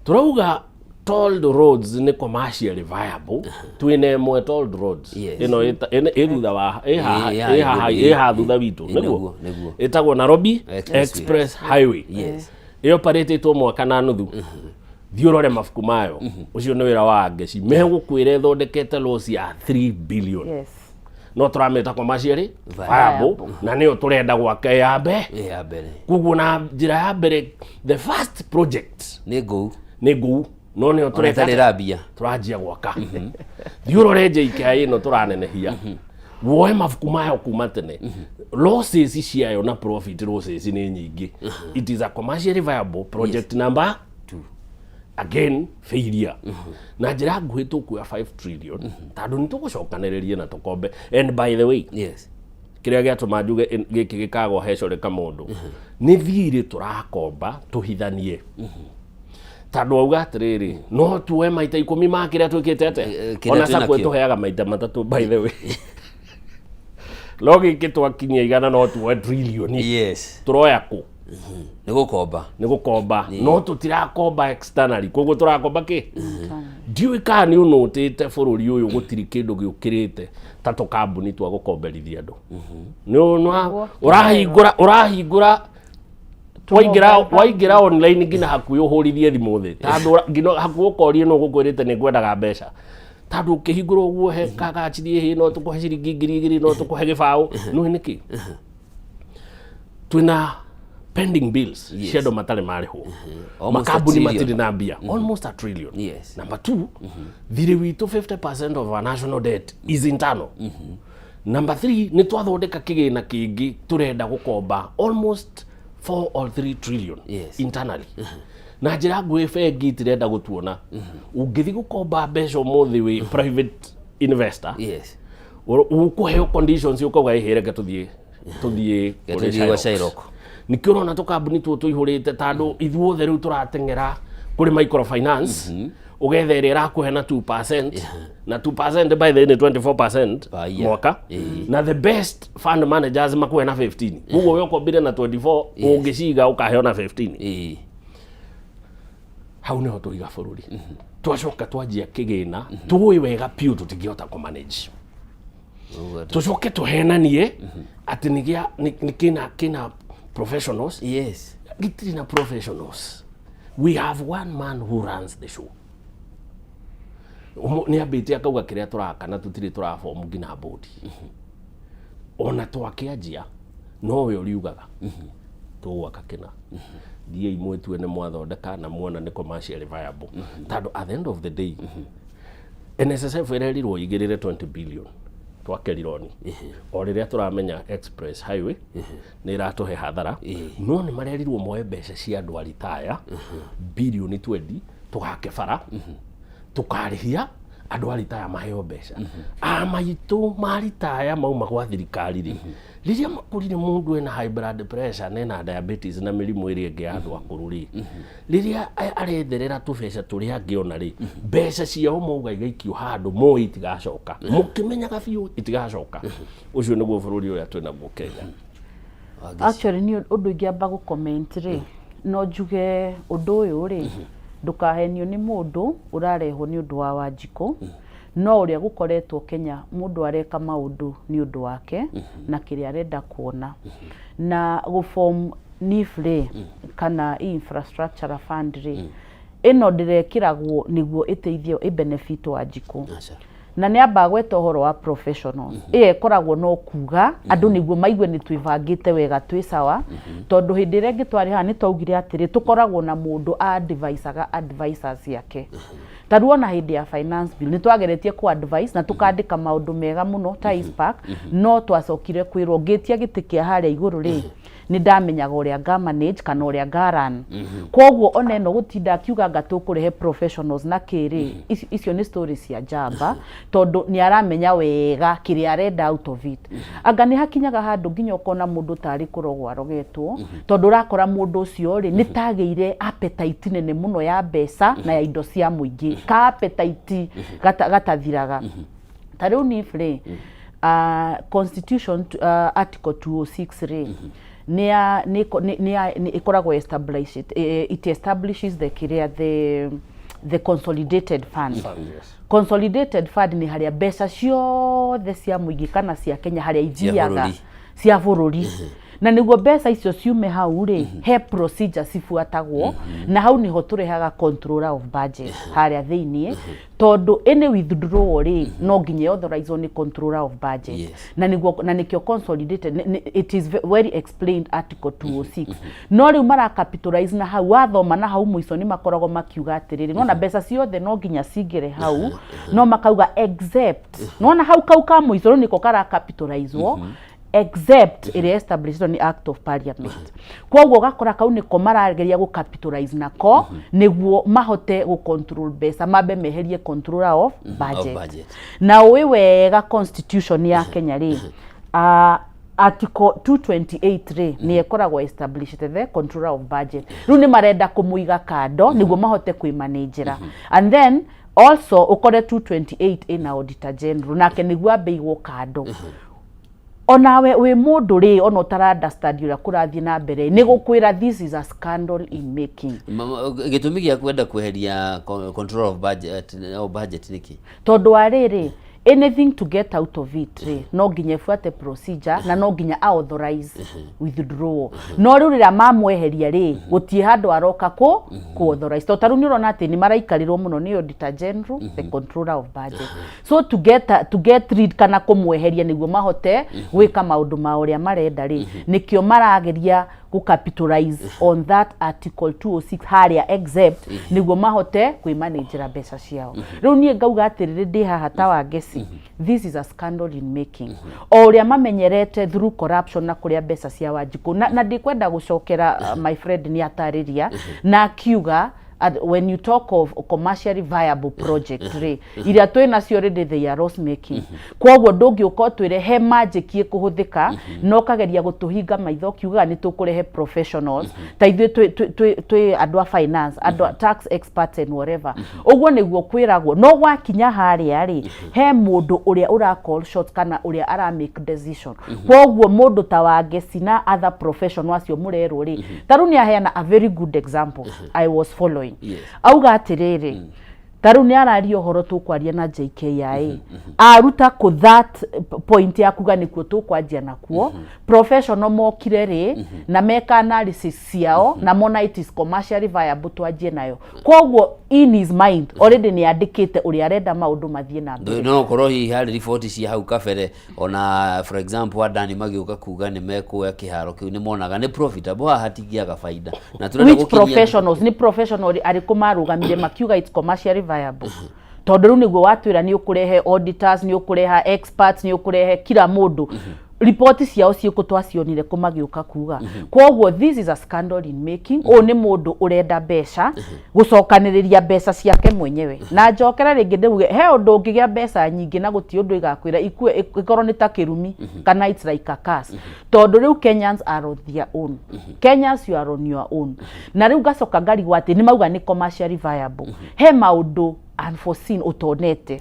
Tũrauga tolled roads nĩ commercially viable. Twĩna ĩmwe tolled roads ĩno ĩ thutha wa ĩ haha Ĩ ĩ haha ĩ ĩ haha thutha witũ. Nĩguo Nĩguo. ĩtagwo Nairobi Expressway. Express Highway. Ĩyo operĩtĩtwo mwaka na nuthu. Thiĩ ũrore mabuku mayo. Ũcio nĩ wĩra wa ngeci megũkwĩra ĩthondekete loss ya 3 billion. No tũramĩta commercially viable na nĩyo tũrenda gwaka ya mbe Ya mbere. Koguo na njĩra ya mbere, the first project nĩ ngũu. Nĩ ngũu, no nĩyo Ona tũreka ĩtarĩ rambia. Tũranjia gwaka. Thiĩ ũrore JKIA ĩno tũranenehia, woe mabuku mayo kuma tene, losses ciayo na profit losses nĩ nyingĩ. It is a commercially viable project. Number two, again failure. Na njĩra nguhĩ, tũkuoya 5 trillion tondũ nĩ tũgũcokanĩrĩria na tũkombe. And by the way, kĩrĩa gĩatũma njuge gĩkĩ gĩkagwo hecore kamũndũ nĩ thirĩ tũrakomba tũhithanie, tondũ auga atĩrĩrĩ, no tuoe maita 10 ma kĩrĩa twĩkĩte atĩa. Kĩrĩa Ona twĩnakĩo. sacco ĩtũheaga maita matatũ, by the way, no gĩkĩ twakinyia 100 no tuoe trilioni. Tũroya kũ? Nĩ gũkomba. Nĩ gũkomba, no tũtirakomba externally, koguo tũrakomba kĩ ndiũĩ kana nĩ ũnũtĩte bũrũri ũyũ. Gũtirĩ kĩndũ gĩũkĩrĩte ta tũkambuni twa gũkomberithia andũ. Nĩ ũrahingũra waingĩra online nginya hakuhĩ ũhũrithie thimũ thĩ, tondũ nginya hakuhĩ ũkorie nũ ũgũkwĩrĩte nĩ ngwendaga mbeca, tondũ ũkĩhingũra ũguo he kagachirie hĩ, no tũkũhe ciringi 2000, no tũkũhe gĩbaũ. Nĩũĩ nĩkĩ twĩna pending bills cia andũ matarĩ marĩhwo? Almost a Makambuni trillion. matirĩ na mbia, almost a trillion. Number two, thirĩ witũ, 50% of our national debt is internal. Number three, nĩ twathondeka kĩgĩna kĩngĩ tũrenda gũkomba almost 4 or 3 trillion internally. Na njĩra nguhĩ, bengi itirenda gũtuona. Ũngĩthiĩ gũkomba mbeca ũmũthĩ wĩ private investor, ũkũheo conditions, ũkauga ĩhĩ, reke tũthiĩ Reke kũrĩ tũthiĩ gwa Shylock. Shylock. Nĩkĩo ũrona tũkambuni tũtũ tũihũrĩte, tondũ ithuothe rĩu tũrateng'era kũrĩ microfinance, ũgetha ĩrĩa ĩrakũhe na 2%, na 2% by the way nĩ 24% year. mwaka, na the best fund managers makuhe na 15. Koguo we ũkombire na 24, ũngĩciga ũkaheo na 15. Hau nĩho tũiga bũrũri. Twacoka twanjia kĩgĩna tũĩ wega piũ tũtingĩhota kũmanage, tũcoke tũhenanie atĩ nĩ gĩa nĩ kĩna professionals. Gĩtirĩ na professionals. We have one man who runs the show. Nĩ ambĩte akauga kĩrĩa tũraka na tũtirĩ tũrabomu nginya bodi ona twakĩanjia, nowe ũriugaga tũgwaka kĩna. Thiĩi mwĩtue nĩ mwathondeka na muona nĩ commercially viable, tondũ at the end of the day NSSF ĩrerirwo igĩrĩre 20 billion twake rironi, o rĩrĩa tũramenya express highway nĩ ĩratũhe hathara. No nĩ marerirwo moe mbeca cia andũ a ritaya bilioni 20 tũgake bara, tũkarĩhia andũ a ritaya maheo mbeca. A maitũ ma ritaya mauma gwa thirikari rĩ, rĩrĩa makũrire, mũndũ ena high blood pressure na ena diabetes na mĩrimũ ĩrĩa ĩngĩ ya andũ akũrũ rĩ, rĩrĩa aretherera tũbeca tũrĩa angĩona rĩ, mbeca ciao mauga igaikio handũ moĩ itigacoka, mũkĩmenyaga biũ itigacoka. Ũcio nĩguo bũrũri ũrĩa twĩnaguo Kenya. Actually, niĩ ũndũ ingĩamba gũ comment rĩ, no njuge ũndũ ũyũ rĩ, Ndũkahenio nĩ mũndũ ũrarehwo nĩ ũndũ wa Wanjikũ, no ũrĩa gũkoretwo Kenya mũndũ areka maũndũ nĩ ũndũ wake na kĩrĩa arenda kuona. Na gũ form NIF rĩ, kana infrastructure fund rĩ, ĩno ndĩrekĩragwo nĩguo ĩteithie ĩ benefit Wanjikũ. Na nĩ amba agweta ũhoro wa professionals. Ĩyo ĩkoragwo no kuga andũ nĩguo maigue nĩ twĩbangĩte wega twĩ sawa, tondũ hĩndĩ ĩrĩa ĩngĩ twarĩ haha nĩ twaugire atĩrĩ, tũkoragwo na mũndũ advisaga advisors ciake. Ta rĩu ona hĩndĩ ya finance bill nĩ twageretie kũ advise na tũkandĩka maũndũ mega mũno ta ICPAK, no twacokire kwĩrwo ngĩtia gĩtĩ kĩa harĩa igũrũ rĩ, nĩ ndamenyaga ũrĩa nga manage kana ũrĩa nga run. Koguo ona ĩno gũtinda akiuga anga tũkũrehe professionals na kĩrĩ, icio nĩ stories cia njamba, tondũ nĩ aramenya wega kĩrĩa arenda out of it. Anga nĩ hakinyaga handũ nginya ũkona mũndũ tarĩ kũrogwo arogetwo, tondũ ũrakora mũndũ ũcio rĩ, nĩ tagĩire appetite nene mũno ya mbeca na ya indo cia mũingĩ, ka appetite gatathiraga. Ta rĩu NIF rĩ, constitution article 206 rĩ, nĩ ya nĩ nĩ nĩ ya nĩ ĩkoragwo established, it establishes the kĩrĩa the consolidated fund. Consolidated fund nĩ harĩa mbeca ciothe cia mũingĩ kana cia Kenya harĩa ithiaga. Bũrũri. Cia bũrũri. Na nĩguo mbeca icio ciume hau rĩ, he procedure cibuatagwo, na hau nĩho tũrehaga controller of budget harĩa thĩiniĩ, tondũ any withdrawal rĩ, no nginya authorizwo nĩ controller of budget. Na nĩguo na nĩkĩo consolidated it is very explained article 206. No rĩu mara capitalize na hau wathoma na hau mũico nĩ makoragwo makiuga atĩrĩrĩ, nona mbeca ciothe no nginya cingĩre hau, no makauga except, nona hau kau ka mũico rĩu nĩko kara capitalizwo, except ĩrĩa established nĩ act of parliament. Koguo ũgakora kau nĩko marageria gũ capitalize nako nĩguo mahote gũ control mbeca, mambe meherie controller of budget. Budget. Na ũĩ wega constitution ya Kenya rĩ, article 228 rĩ, nĩ ĩkoragwo established the controller of budget. Rĩu nĩ marenda kũmũiga kando nĩguo mahote kwĩmanĩnjĩra. And then also ũkore 228 ĩna auditor general, nake nĩguo ambe igwo kando. Onawe wĩ mũndũ rĩ, ona ũtara understand ũrĩa kũrathiĩ na mbere, nĩ gũkwĩra this is a scandal in making. Gĩtũmi gĩa kwenda kweheria control of budget nĩkĩ? Tondũ wa rĩrĩ, anything to get out of it rĩ, no nginya ĩbuate procedure na no nginya authorize withdrawal. No rĩu rĩrĩa mamweheria rĩ, gũtirĩ handũ aroka kũ authorize, tondũ ta rĩu nĩ ũrona atĩ nĩ maraikarĩrwo mũno nĩ auditor general, the controller of budget. So to get rid kana kũmweheria nĩguo mahote gwĩka maũndũ mao ũrĩa marenda rĩ, nĩkĩo marageria gũ capitalize on that article 206 harĩa except, nĩguo mahote kwĩmanĩnjĩra mbeca ciao. Rĩu niĩ ngauga atĩrĩrĩ, ndĩ haha ta Wangeci, this is a scandal in making, o ũrĩa mamenyerete through corruption na kũrĩa mbeca cia Wanjikũ. Na ndikwenda gũcokera, my friend nĩ atarĩria na akiuga when you talk of commercially viable project rĩ, iria twĩ nacio already, they are loss making. Koguo ndũngĩũka ũtwĩre he magic ĩkũhũthĩka na ũkageria gũtũhinga maitho ũkiugaga nĩ tũkũrehe professionals ta ithuĩ twĩ andũ a finance, andũ a tax experts and whatever. Ũguo nĩguo kwĩragwo, no gwakinya harĩa rĩ, he mũndũ ũrĩa ũra call shots kana ũrĩa ara make decision. Koguo mũndũ ta Wangeci na other professional acio mũrerwo rĩ, ta rĩu nĩ aheana a very good example I was following. Auga atĩrĩrĩ, ta rĩu nĩ araria ũhoro tũkwaria na JKIA, aruta kũ that point ya kuga nĩkuo tũkwanjia nakuo. Professional mokire rĩ na meka analysis ciao na mona it is commercially viable twanjie nayo. Koguo in his mind already nĩ andĩkĩte ũrĩa arenda maũndũ mathiĩ na mbere. No korwo hihi harĩ riboti cia hau kabere, ona for example Adani magĩũka kuga nĩ mekuoya kĩharo kĩu, nĩ monaga nĩ profitable, haha hatingĩaga baida na tũrenda Which gũkinyia. professionals? Nĩ professional arĩkũ marũgamire makiuga it's commercially viable? Tondũ rĩu nĩguo watwĩra nĩ ũkũrehe auditors, nĩ ũkũreha experts, nĩ ũkũrehe kila mũndũ, riboti ciao ciĩkũ twacionire kũ magĩũka kuga? Koguo this is a scandal in making. Ũyũ nĩ mũndũ ũrenda mbeca, gũcokanĩrĩria mbeca ciake mwenyewe. Na njokere rĩngĩ ndĩuge, he ũndũ ũngĩgĩa mbeca nyingĩ na gũtirĩ ũndũ igakwĩra ikue, ĩkorwo nĩ ta kĩrumi kana it's like a curse, tondũ rĩu Kenyans are on their own. Kenyans, you are on your own. Na rĩu ngacoka ngarigwo atĩ nĩ mauga nĩ commercially viable, he maũndũ. Unforeseen ũtonete.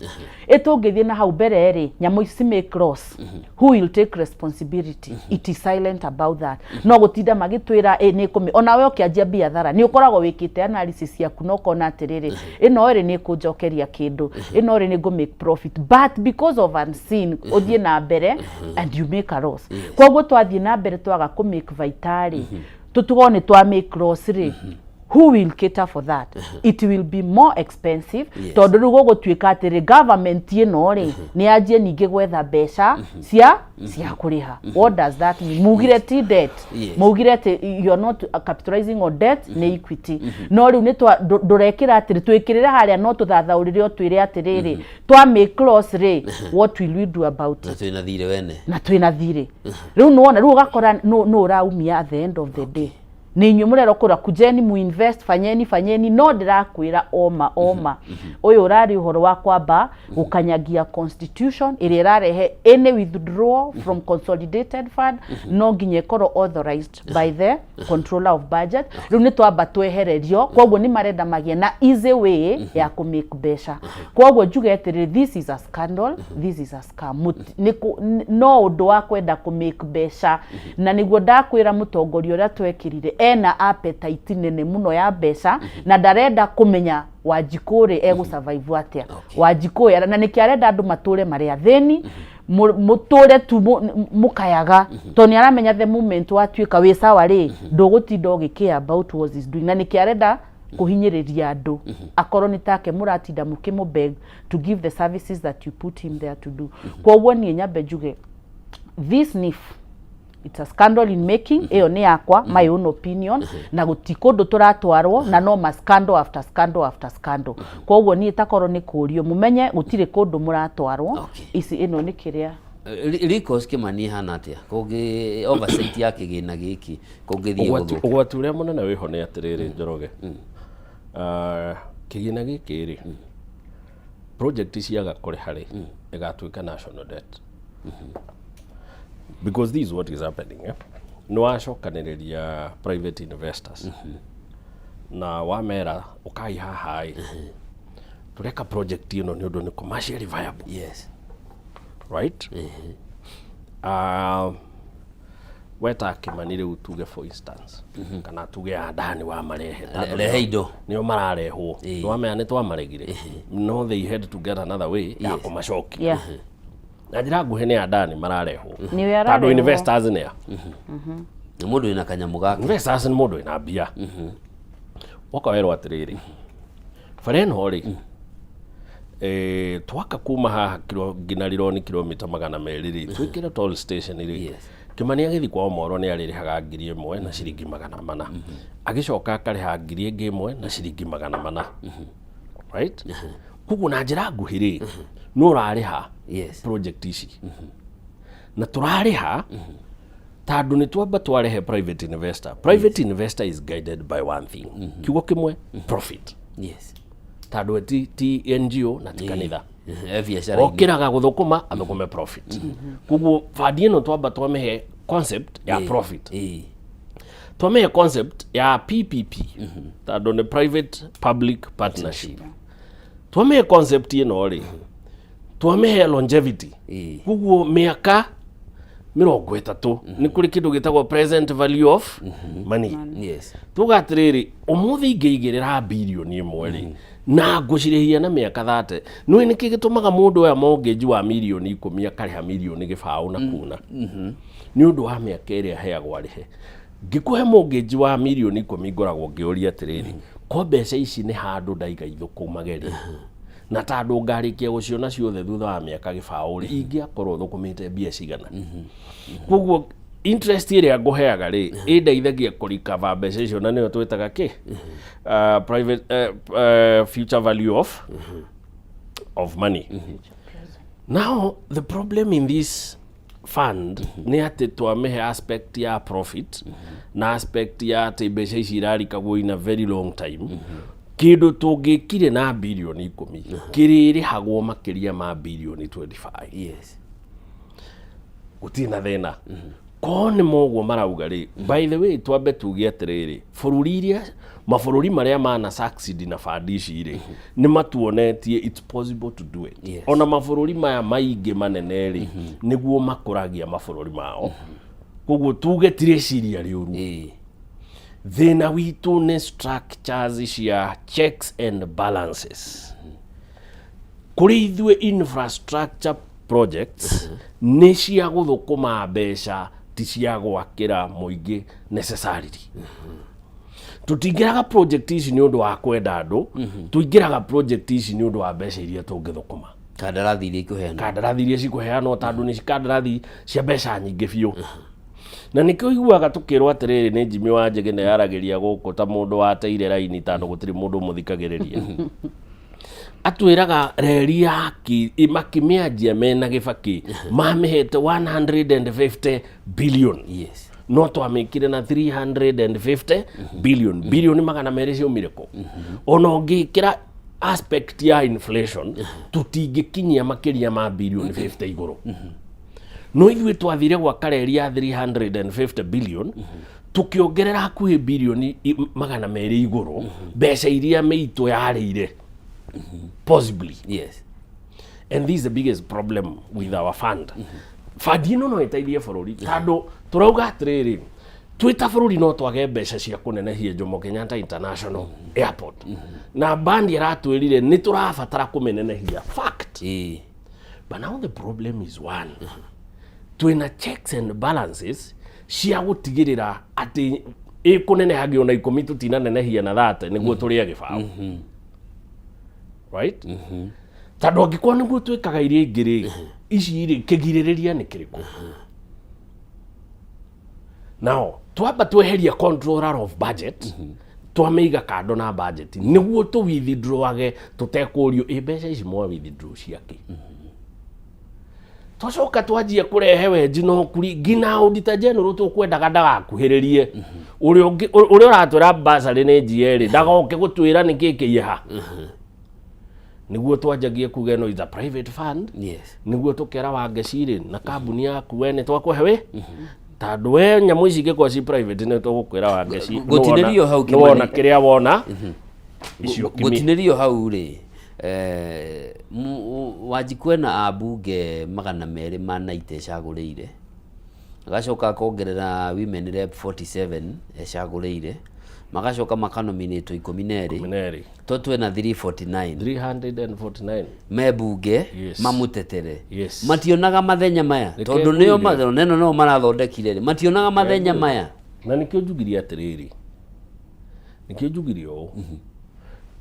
Ĩ tũngĩthiĩ na hau mbere rĩ, nyamũ ici make loss, who will take responsibility? It is silent about that. No gũtinda magĩtwĩra ĩ nĩ kũmĩ onawe ũkĩanjia biathara nĩ ũkoragwo wĩkĩte analysis yaku na ũkona atĩrĩrĩ, ĩno rĩ nĩ ĩkũnjokeria kĩndũ, ĩno rĩ nĩ ngũ make profit, but because of unseen ũthiĩ na mbere and you make a loss. Koguo twathiĩ na mbere twaga kũ make baita rĩ, tũtugwo nĩ twa make loss rĩ, who will cater for that? It will be more expensive. Tondũ rĩu gũgũtuĩka atĩrĩ, government ĩno rĩ nĩ yanjie ningĩ gwetha mbeca cia kũrĩha. What does that mean? Mugire ti debt. Maugire atĩ you are not capitalizing on debt, nĩ equity. No rĩu nĩ ndũrekĩra atĩrĩ twĩkĩrĩre harĩa, no tũthathaũrĩre o twĩre atĩrĩrĩ, twa make loss rĩ, what will we do about Na it? Twĩna thirĩ wene. Na twĩna thirĩ rĩu nĩwona rĩu ũgakora nũ ũraumia. At the end of the day nĩ inyuĩ mũrerwo kũra kujeni muinvest, fanyeni fanyeni. No ndĩrakwĩra oma oma ũyũ ũrarĩ ũhoro wa kwamba gũkanyagia constitution ĩrĩa ĩrarehe any withdrawal from consolidated fund no nginya ĩkorwo authorized by the Controller of Budget. Rĩu nĩ twamba twehererio, koguo nĩ marenda magĩe na easy way ya kũ make mbeca. Koguo njuge atĩrĩrĩ, this is a scandal, this is a scam. No ũndũ wa kwenda kũ make mbeca, na nĩguo ndakwĩra mũtongoria ũrĩa twekĩrire ena appetite nene mũno ya mbeca na ndarenda kũmenya Wanjikũ rĩ egũ survive atĩa. Wanjikũ na nĩkĩo arenda andũ matũre marĩ athĩni, mũtũre tu mũkayaga, tondũ nĩ aramenya the moment watuĩka wĩ sawa rĩ, ndũgũtinda ũgĩkĩa about what he's doing. Na nĩkĩo arenda kũhinyĩrĩria andũ akorwo nĩ take mũratinda mũkĩmũ beg to give the services that you put him there to do. Koguo niĩ nyambe njuge this NIF, it's a scandal in making. Ĩyo nĩ yakwa, my own opinion, na gũti kũndũ tũratwarwo na no ma scandal after scandal after scandal. Koguo niĩ takorwo nĩ kũrio mũmenye gũtirĩ kũndũ mũratwarwo. Ici ĩno nĩ kĩrĩa Recourse Kĩmani ĩhana atĩa kũngĩ oversight ya kĩgĩna gĩkĩ kũngĩthiĩ Ũgwati gũthũka? Ũgwati ũrĩa mũnene wĩho nĩ atĩrĩrĩ, Njoroge, ah, kĩgĩna gĩkĩ rĩ, project ciaga kũrĩha rĩ, ĩgatuĩka national debt, because this is what is happening, eh? Nĩ wacokanĩrĩria private investors na wamera ũkai haha ĩ, tũreka project ĩno nĩ ũndũ nĩ commercially viable. Right, weta Kĩmani rĩu tuge for instance, kana tuge Adani wamarehe tondũ Rehe indo. Nĩo mararehwo, nĩwamenya nĩ twamaregire, no they had to get another way ya kũmacokia. Na njĩra nguhĩ nĩ Adani mararehwo Nĩwe tondũ ararehwo. Investors nĩ a Nĩ mũndũ wĩna kanyamũ gake. Investors nĩ mũndũ wĩna mbia. Woka werwo atĩrĩrĩ, bara ĩno rĩ, twaka kuma haha kilo nginya Rironi kilomita 200 rĩ, twĩkĩre toll station rĩ, Kĩmani agĩthiĩ kwa Omoro nĩ arĩrĩhaga 1400, agĩcoka akarĩha 1400, right? Koguo na njĩra nguhĩ rĩ, nĩ ũrarĩha project ici na tũrarĩha tondũ nĩ twamba twarehe private investor. Private investor is guided by one thing, kiugo kĩmwe, profit. Tondũ we ti NGO na ti kanitha. E biacara-inĩ. Okĩraga gũthũkũma athũkũme profit. Koguo bandi ĩno twamba twamĩhe concept ya profit, twamĩhe concept ya PPP tondũ nĩ private public partnership. Twamĩhe concept ĩno rĩ, twamĩhe longevity, koguo mĩaka 30 nĩ kũrĩ kĩndũ gĩtagwo present value of money. Tuga atĩrĩrĩ, ũmũthĩ ingĩigĩrĩra 1 birioni rĩ, na ngũcirĩhia na mĩaka 30. Nĩũĩ nĩkĩ gĩtũmaga mũndũ oya mortgage wa 10 mirioni akarĩha 20 mirioni na kuna? Nĩ ũndũ wa mĩaka ĩrĩa aheagwo arĩhe. Ngĩkũhe mortgage wa 10 mirioni ngoragwo ngĩũria atĩrĩrĩ, ko mbeca ici nĩ handũ ndaiga ithũkũmage rĩ, na tondũ ngarĩkia gũciona ciothe thutha wa mĩaka 20 rĩ, ingĩakorwo thũkũmĩte mbia cigana? Koguo interest ĩrĩa ngũheaga rĩ, ĩndeithagia kũrikava mbeca icio, na nĩyo twĩtaga kĩ private future value of money. Now the problem in this fund nĩ atĩ twamĩhe aspect ya profit na aspect ya atĩ mbeca ici irarikagwo in a very long time. Kĩndũ tũngĩkire na 10 birioni kĩrĩrĩhagwo makĩria ma 25 birioni. Gũtirĩ na thĩna. Ko nĩ moguo marauga rĩ, by the way, twambe tuge atĩrĩrĩ, bũrũri iria mabũrũri marĩa mana succeed na bandi ici rĩ, nĩ matuonetie it's possible to do it. Ona mabũrũri maya maingĩ manene rĩ, nĩguo makũragia mabũrũri mao. Koguo tuge ti rĩciria rĩũru. Thĩna witũ nĩ structures cia checks and balances. Kũrĩ ithuĩ infrastructure projects nĩ cia gũthũkũma mbeca, ti cia gwakĩra mũingĩ necessarily. Tũtingĩraga project ici nĩ ũndũ wa kwenda andũ, tũingĩraga project ici nĩ ũndũ wa mbeca iria tũngĩthũkũma, kandarathi iria ikũheanwo, kandarathi iria cikũheanwo, tondũ nĩ kandarathi cia mbeca nyingĩ biũ. Na nĩkĩo iguaga tũkĩrwo atĩrĩrĩ nĩ Jimmy wa Njĩgĩ nĩ aragĩria gũkũ ta mũndũ wateire raini, tondũ gũtirĩ mũndũ ũmũthikagĩrĩria. Atwĩraga reri yaki makĩmĩanjia mena Gĩbakĩ mamĩhete 150 billion. No twamĩkire na 350 billion. Bilioni 200 ciaumire kũ? Ona ũngĩkĩra aspect ya inflation, tũtingĩkinyia makĩria ma bilioni 50 igũrũ. No ithuĩ twathire gwaka reri ya 350 billion, tũkĩongerera hakuhĩ bilioni 200 igũrũ mbeca iria mĩitũ yarĩire possibly. And this is the biggest problem with our fund. Fund ĩno no ĩteithie bũrũri, tondũ tũrauga atĩrĩrĩ, twĩ ta bũrũri no twage mbeca cia kũnenehia Jomo Kenyatta International Airport, na bandi aratwĩrire nĩ tũrabatara kũmĩnenehia, fact. But now the problem is, one, twĩna checks and balances cia gũtigĩrĩra atĩ ĩkũnenehagio ona 10, tũtinanenehia na 30 nĩguo tũrĩe gĩbaũ, right? Tondũ angĩkorwo nĩguo twĩkaga iria ingĩ rĩ, ici rĩ, kĩgirĩrĩria nĩ kĩrĩkũ? Nao twamba tweheria controller of budget, twamĩiga kando na budget, nĩguo tũ withdrawage tũtekũrio ĩ mbeca ici mwa withdraw ciake. Twacoka twanjia kũrehe wenji na ũkuri nginya auditor general tũkwendaga ndagakuhĩrĩrie ũrĩa ũngĩ, ũrĩa ũratwĩra basarĩ nĩ GL, ndagoke gũtwĩra nĩkĩ kĩiha, nĩguo twanjagie kuga ĩno is a private fund. Nĩguo tũkera Wangeci na kambuni yaku we nĩ twakũhe wĩ, tondũ we nyamũ ici ingĩkorwo ci private, nĩ tũgũkwĩra Wangeci Gũtinĩrio hau, nĩwona Kĩmani. Kĩrĩa wona icio kimi. Gũtinĩrio hau rĩ, Wanjikũ ena ambunge 290 ecagũrĩire, agacoka akongerera women rep 47 ecagũrĩire, magacoka makanominĩtwo 12. 12. To twĩna 349. 349 me bunge. Mamũtetere. Mationaga mathenya maya. Reke tondũ nĩo ngwĩre. Neno no marathondekire rĩ, mationaga mathenya maya. Na nĩkĩo njugirie atĩrĩrĩ, nĩkĩo njugirie ũũ,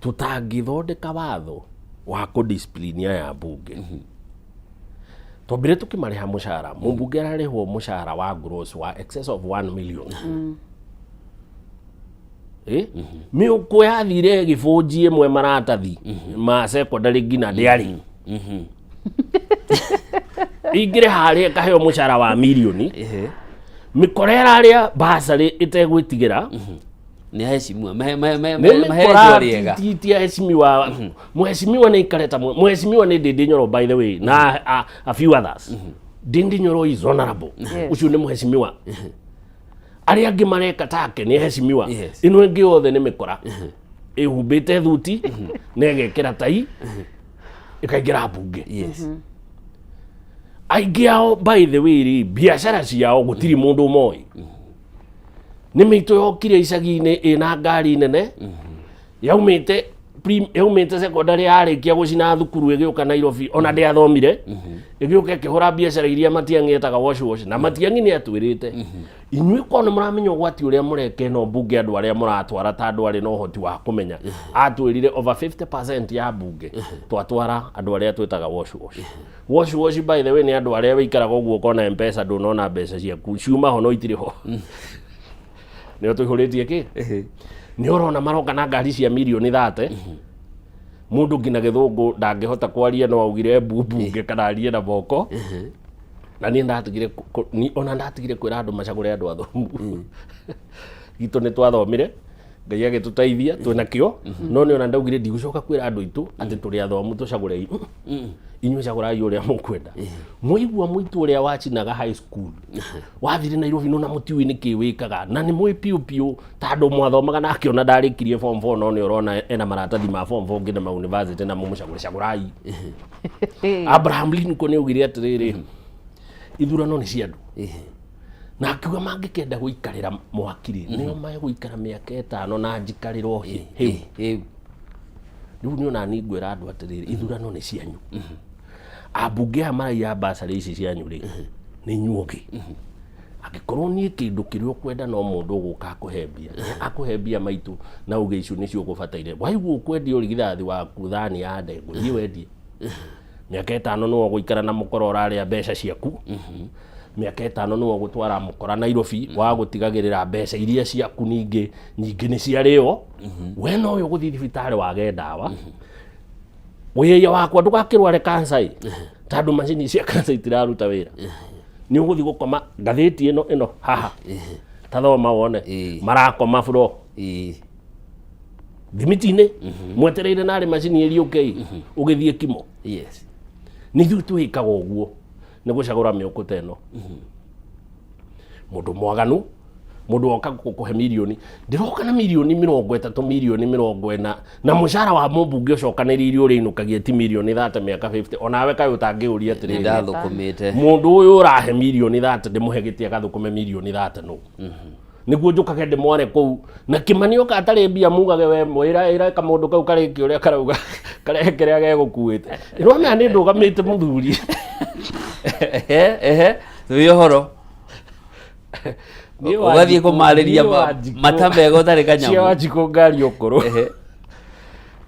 tũtangĩthondeka watho wa kũdiscipline aya mbunge, twambire tũkĩmarĩha mũcara. Mũmbunge ararĩhwo mũcara wa gross wa excess of 1 million. Eh? Mĩũkũ yathire gĩbũnji ĩmwe maratathi ma secondary nginya ndĩarĩ ingĩrĩ harĩa ĩkaheo mũcara wa mirioni, mĩkora ĩrarĩa basarĩ ĩtegwĩtigĩra. Nĩ aheshimiwa Nĩ maheretwo mĩkora rĩega. Ti aheshimiwa. Mheshimiwa nĩ ikareta mheshimiwa nĩ Ndindi Nyoro, by the way, na a few others. Ndindi Nyoro is honorable. Ũcio nĩ mheshimiwa. Arĩa angĩ mareka take nĩ aheshimiwa? Ĩno ĩngĩ yothe nĩ mĩkora ĩhumbĩte thuti na ĩgekĩra tai ĩkaingĩra mbunge. Aingĩ ao, by the way rĩ, biacara ciao gũtirĩ mũndũ ũmoĩ. Nĩ mĩitũ yokire icagi-inĩ ĩna ngari nene, yaumĩte secondary, yarĩkia gũcina thukuru, ĩgĩũka Nairobi, ona ndĩathomire, ĩgĩũka ĩkĩhũra biacara iria Matiang'i etaga wash wash. Na Matiang'i nĩ atwĩrĩte, inyuĩ korwo nĩ mũramenya ũgwati ũrĩa mũreka ĩno mbunge, andũ arĩa mũratwara ta andũ arĩ na ũhoti wa kũmenya. Atwĩrire over 50% ya mbunge twatwara andũ arĩa twĩtaga wash wash. Wash wash, by the way, nĩ andũ arĩa wĩikaraga ũguo ũkona M-Pesa, ndũnona mbeca ciaku ciuma ho, no itirĩ ho. Nĩo tũihũrĩtie kĩ nĩ ũrona maroka na ngari cia mirioni 30. Mũndũ nginya gĩthũngũ ndangĩhota kwaria, no augire mbunge kana arie na moko. Na niĩ ndatigire ona ndatigire kwĩra andũ macagũre andũ athomu. Gitũ nĩ twathomire. Ngai agĩtũteithia twĩna kĩo, no nĩ ona ndaugire ndigũcoka kwĩra andũ aitũ atĩ tũrĩ athomu tũcagũrei. Inyuĩ cagũrai ũrĩa mũkwenda. Mwaigua mũitũ ũrĩa wachinaga high school wathire Nairobi, no na mũtiũĩ nĩkĩ wĩkaga na nĩ mũĩ piũ piũ tondũ mwathomaga nake ona ndarĩkirie form 4, no nĩ ũrona ena maratathi ma form 4 nginya ma university na mũmũcagũre, cagũrai. Abraham Lincoln augire atĩrĩrĩ, ithurano nĩ cia andũ, na akiuga mangĩkenda gũikarĩra mwaki rĩ, nĩo megũikara mĩaka 5 na njikarĩra o hĩu. Rĩu nĩ ona niĩ ngwĩra andũ atĩrĩrĩ, ithurano nĩ cianyu. Ambunge aya maraiya mbacarĩ ici cianyu rĩ, nĩ inyuĩ. Angĩkorwo niĩ kĩndũ kĩrĩa ũkwenda no mũndũ ũgũka akũhe mbia, akũhe mbia maitũ na uge icio nĩcio ũgũbataire, waigua ũkwendia ũrigithathi waku thani ya ndengũ, thiĩ wendie. Mĩaka 5 nĩwe ũgũikara na mũkora ũrarĩa mbeca ciaku. Mĩaka 5 nĩwe ũgũtwara mũkora Nairobi wa gũtigagĩrĩra mbeca iria ciaku ningĩ nyingĩ nĩ ciarĩo. We nowe ũgũthiĩ thibitarĩ wage ndawa. Wĩyaiya wakwa ndũgakĩrware kansa ĩ, tondũ macini cia kansa itiraruta wĩra. Nĩ ũgũthiĩ gũkoma ngathĩti ĩno ĩno haha, ta thoma wone marakoma bro thimiti-inĩ mwetereire narĩ macini ĩriũke ĩ, ũgĩthiĩ kimo. Yes. Nĩ ithuĩ twĩkaga ũguo nĩ gũcagũra mĩũkũ ta ĩno. Mũndũ mwaganu, mũndũ woka gũkũhe mirioni, ndĩroka na mirioni 30, mirioni 40, na mũcara wa mũmbunge ũcokanĩrĩirie ũrĩa inũkagia ti mirioni 30 mĩaka 50. Onawe kaĩ ũtangĩũria atĩrĩrĩ, Nĩndathũkũmĩte. Mũndũ ũyũ ũrahe mirioni 30 ndĩmũhe gĩtĩ agathũkũme mirioni 30 nũ nĩguo njũkage ndĩmware kũu na Kĩmani oka atarĩ mbia, mugage we mwĩra ĩra kamũndũ kau karĩki ũrĩa karauga karehe kĩrĩa gegũkuĩte. Ĩrona nĩ ndũgamĩte mũthuri. Ehe, ehe, wĩ ũhoro. Niĩ Ũgathiĩ Wanjikũ- kũmarĩria niĩ Wanjikũ- mata mega ũtarĩ cia kanyamũ. Wanjikũ ngari ũkũrũ.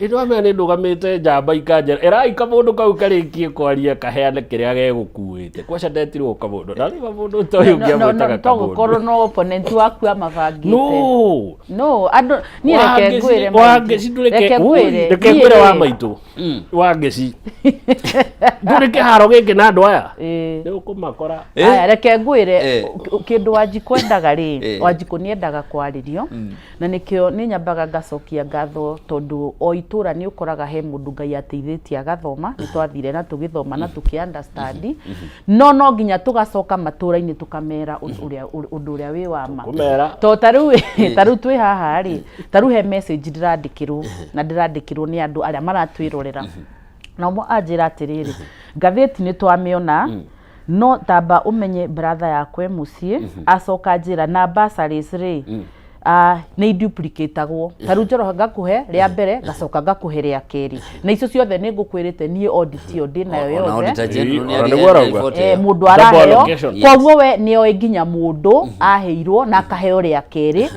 Ĩrona nĩ ndũgamĩte njamba ikanjĩra ĩrai kamũndũ kau karĩkie kwaria kaheane kĩrĩa gegũkuĩte. Kwaca ndetirwo kamũndũ na rĩu kamũndũ ta ũyũ ũngĩamwĩtaga to gũkorwo kamũndũ no opponent waku amabangĩte. No. No andũ niĩ reke ngwĩre Wangeci maitũ. ndũrĩ Reke ngwĩre reke niĩ ngwĩre wa rĩ, maitũ Wangeci ndũrĩ kĩharo gĩkĩ na andũ aya nĩ ũkũmakora. Aya, reke ngwĩre, kĩndũ Wanjikũ endaga rĩ, Wanjikũ nĩ endaga kwarĩrio, na nĩkĩo nĩ nyambaga ngacokia ngatho tondũ o itũra nĩ ũkoraga he mũndũ Ngai ateithĩtie agathoma. Nĩ twathire na tũgĩthoma na tũkĩ understand, no no nginya tũgacoka matũra-inĩ tũkamera ũndũ ũrĩa wĩ wa ma. Tũkũmera. To ta rĩu twĩ haha rĩ, ta rĩu he message ndĩrandĩkĩrwo, na ndĩrandĩkĩrwo nĩ andũ arĩa maratwĩrorera, na ũmwe anjĩra atĩrĩrĩ, ngathĩti nĩ twamĩona, no tamba ũmenye brother yakwa e mũciĩ. Acoka njĩra na bursaries rĩ, nĩ iduplicatagwo. Ta rĩu Njoroge ngakũhe rĩa mbere, ngacoka ngakũhe rĩa kerĩ, na icio ciothe nĩ ngũkwĩrĩte niĩ audit ĩyo ndĩ nayo Ona yothe. Auditor General nĩ Ona arĩ nĩguo arauga. report Eh, ĩyo. mũndũ Double araheo allocation. koguo we nĩoĩ nginya mũndũ aheirwo na akaheo rĩa kerĩ.